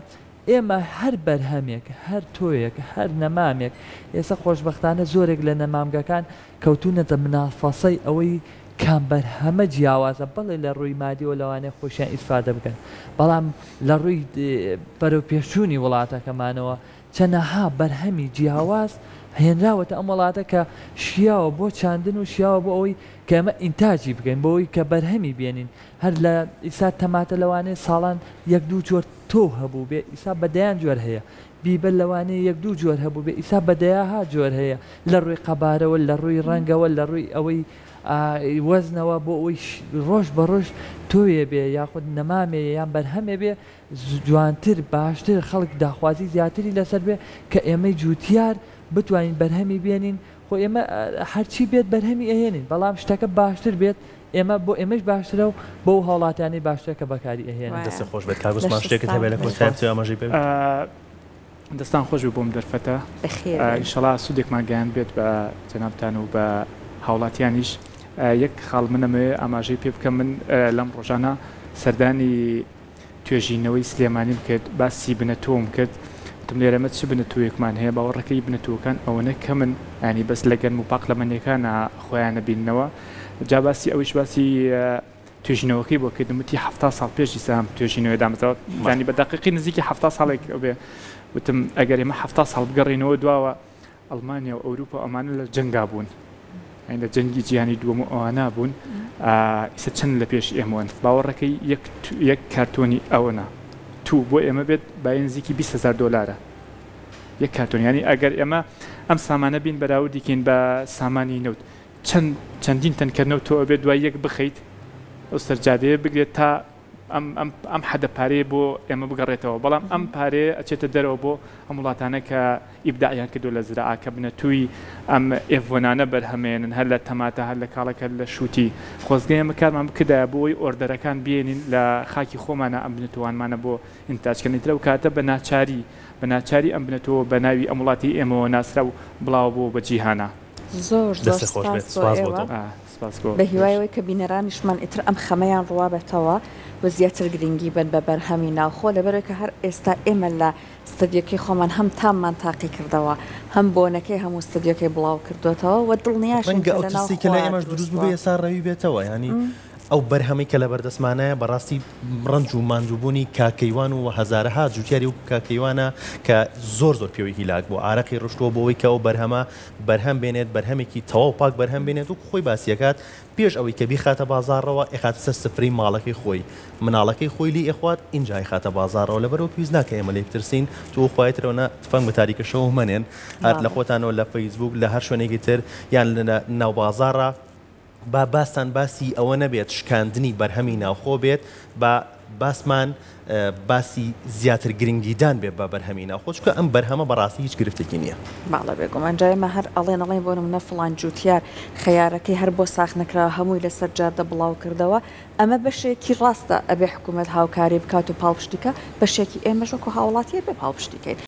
ئێمە هەر بەرهەمێک، هەر تۆوێک، هەر نەمامێک، ئێستا خۆشبەختانە زۆرێک لە نەمامگەکان کەوتوونەتە منافەسەی ئەوەی کام بەرهەمە جیاوازە، بەڵێ لە ڕووی مادیەوە لەوانەیە خۆشیان ئیسفادە بکەن، بەڵام لە ڕووی بەرەوپێشچوونی وڵاتەکەمانەوە چەنەها بەرهەمی جیاواز هێنراوەتە ئەم وڵاتە کە شیاوە بۆ چاندن و شیاوە بۆ ئەوەی کە ئێمە ئینتاجی بکەین، بۆ ئەوەی کە بەرهەمی بێنین. هەر لە ئیستا تەماتە لەوانەیە ساڵان یەک دوو جۆر تۆو هەبووبێ ئیسا بە دەیان جۆر هەیە بیبەر لەوانەیە یەک دوو جۆر هەبووبێ ئیسا بە دەیاها جۆر هەیە لە ڕووی قەبارەوە لە ڕووی ڕەنگەوە لە ڕووی ئەوەی وەزنەوە بۆ ئەوەی ڕۆژ بە ڕۆژ تۆوێ بێ یاخود نەمامێ یان بەرهەمێ بێ جوانتر باشتر خەڵک داخوازی زیاتری لەسەر بێ کە ئێمەی جووتیار بتوانین بەرهەمی بێنین خۆ ئێمە هەرچی بێت بەرهەمی ئەهێنین بەڵام شتەکە باشتر بێت ئێمە بۆ ئێمەش باشترە و بۆ ئەو هاوڵاتیانەی باشترە کە بەکاری ئەهێنن. دەستت خۆش بێت کاک عوسمان شتێکت هەبێت لە کۆتایی بتەوێت ئاماژەی پێ بدەیت؟ دەستان خۆش بێت بۆم دەرفەتە ئینشەڵا سوودێکمان گەیاند بێت بە جەنابتان و بە هاوڵاتیانیش یەک خاڵ من ئەمەوێ ئاماژەی پێ بکەم من لەم ڕۆژانە سەردانی توێژینەوەی سلێمانیم کرد باسی بنەتۆوم کرد وتم لێرە ئەمە چ بنەتۆیەکمان هەیە باوەڕەکەی بنەتۆوەکان ئەوەنە کەمن یانی بەس لە گەنم و پاقلەمەنیەکانا خۆیان ئەبیننەوە جا باسی ئەویش باسی توێژینەوەکەی بۆ کردم وتی 70 ساڵ پێش ئیستا ئەم توێژینەوەی دامەزراوە یانی بە دەقیقی نزیکی 70 ساڵێک ئەبێ وتم ئەگەر ئێمە 70 ساڵ بگەڕێینەوە دواوە ئەڵمانیا و ئەوروپا و ئەمانە لە جەنگا بوون یانی لە جەنگی جیهانی دووەم و ئەوانە بوون ئیسە چەند لە پێش ئێمەوەن باوەڕەکەی یەک یەک کارتۆنی ئەوەنە تو بۆ ئێمە بێت بای نزیکی 20 هزار دۆلارە یەک کارتۆن یانی ئەگەر ئێمە ئەم سامانە بین بەراوردی کەین بە سامانی نەوت چەند چەندین تەنکەر نەوت تۆ ئەبێت دوای یەک بخەیت ئەو سەرجادەیە بگرێت تا ئەم ئەم ئەم حەدە پارەیە بۆ ئێمە بگەڕێتەوە بەڵام ئەم پارەیە ئەچێتە دەرەوە بۆ ئەم وڵاتانە کە ئیبداعیان کردووە لە زراعە کە بنەتووی ئەم ئێڤۆنانە بەرهەمێنن هەر لە تەماتە هەر لە کاڵەک هەر لە شووتی خۆزگە ئێمە کارمان بکردایە بۆ ئەوەی ئۆردەرەکان بێنین لە خاکی خۆمانە ئەم بنەتووانمانە بۆ ئینتاج کەن ئیتر ئەو کاتە بە ناچاری بە ناچاری ئەم بنەتۆوە بە ناوی ئەم وڵاتی ئێمەوە ناسرا و بڵاوە بۆ بە جیهانا. زۆر زۆر دەستت خۆش سپاس بێت بۆ سپاس بۆ ئێوە. تۆ. سپاس بۆ بە هیوای ئەوەی کە بینەرانیشمان ئیتر ئەم خەمەیان ڕوابێتەوە و زیاتر گرنگی بەن بە بەرهەمی ناوخۆ، لەبەرئەوەی کە هەر ئێستا ئێمە لە ستەدیۆکەی خۆمان هەم تاممان تاقی کردەوە هەم بۆنەکەی هەموو ستەدیۆکەی بڵاو کردۆتەوە و دڵنیاشین ڕەنگە کە ئەو لە ناو ترسەی کە لای خۆوە ئێمەش دروست دروست بووبێ بووە. ئێستا ڕەوی بێتەوە یانی ئەو بەرهەمەی کە لەبەردەستمانایە بەڕاستی ڕەنج و ماندووبوونی کاک کەیوان و هەزارەها جوتیاری وەکو کاک کەیوانە کە زۆر زۆر پێوەی هیلاک بووە ئارەقی ڕشتووە بۆ ئەوەی کە ئەو بەرهەمە بەرهەم بێنێت بەرهەمێکی تەواو پاک بەرهەم بێنێت وەکو خۆی باسی ئەکات پێش ئەوەی کە بیخاتە بازاڕەوە ئەیخاتە سەر سفرەی ماڵەکەی خۆی مناڵەکەی خۆی لێی ئەخوات ئینجا ئەیخاتە بازاڕەوە لەبەرئەوە پێویست ناکا ئێمە لێی بترسین تۆ خوای ترەوە نا تفەنگ بە تاریکە شەوە مەنێن هەر لە بەڵێ. خۆتانەوە لە فەیسبووک لە هەر شوێنێکی تر یان لە ناو بازاڕا با باستان باسی ئەوە نەبێت شکاندنی بەرهەمی ناوخۆ بێت، با باسمان باسی زیاتر گرنگیدان بێت بە بەرهەمی ناوخۆ، چونکە ئەم بەرهەمە بەڕاستی هیچ گرفتێکی نییە. بەڵێ بێگومان، جا ئێمە هەر ئەڵێن ئەڵێن بۆ نمونە فڵان جوتیار خەیارەکەی هەر بۆ ساغ نەکراوە هەمووی لەسەر جادە بڵاو کردەوە، ئەمە بەشێکی ڕاستە ئەبێ حکومەت هاوکاری بکات و پاڵپشتی کا، بەشێکی ئێمەش وەکو هاوڵاتی ئەبێ پاڵپشتی کەین.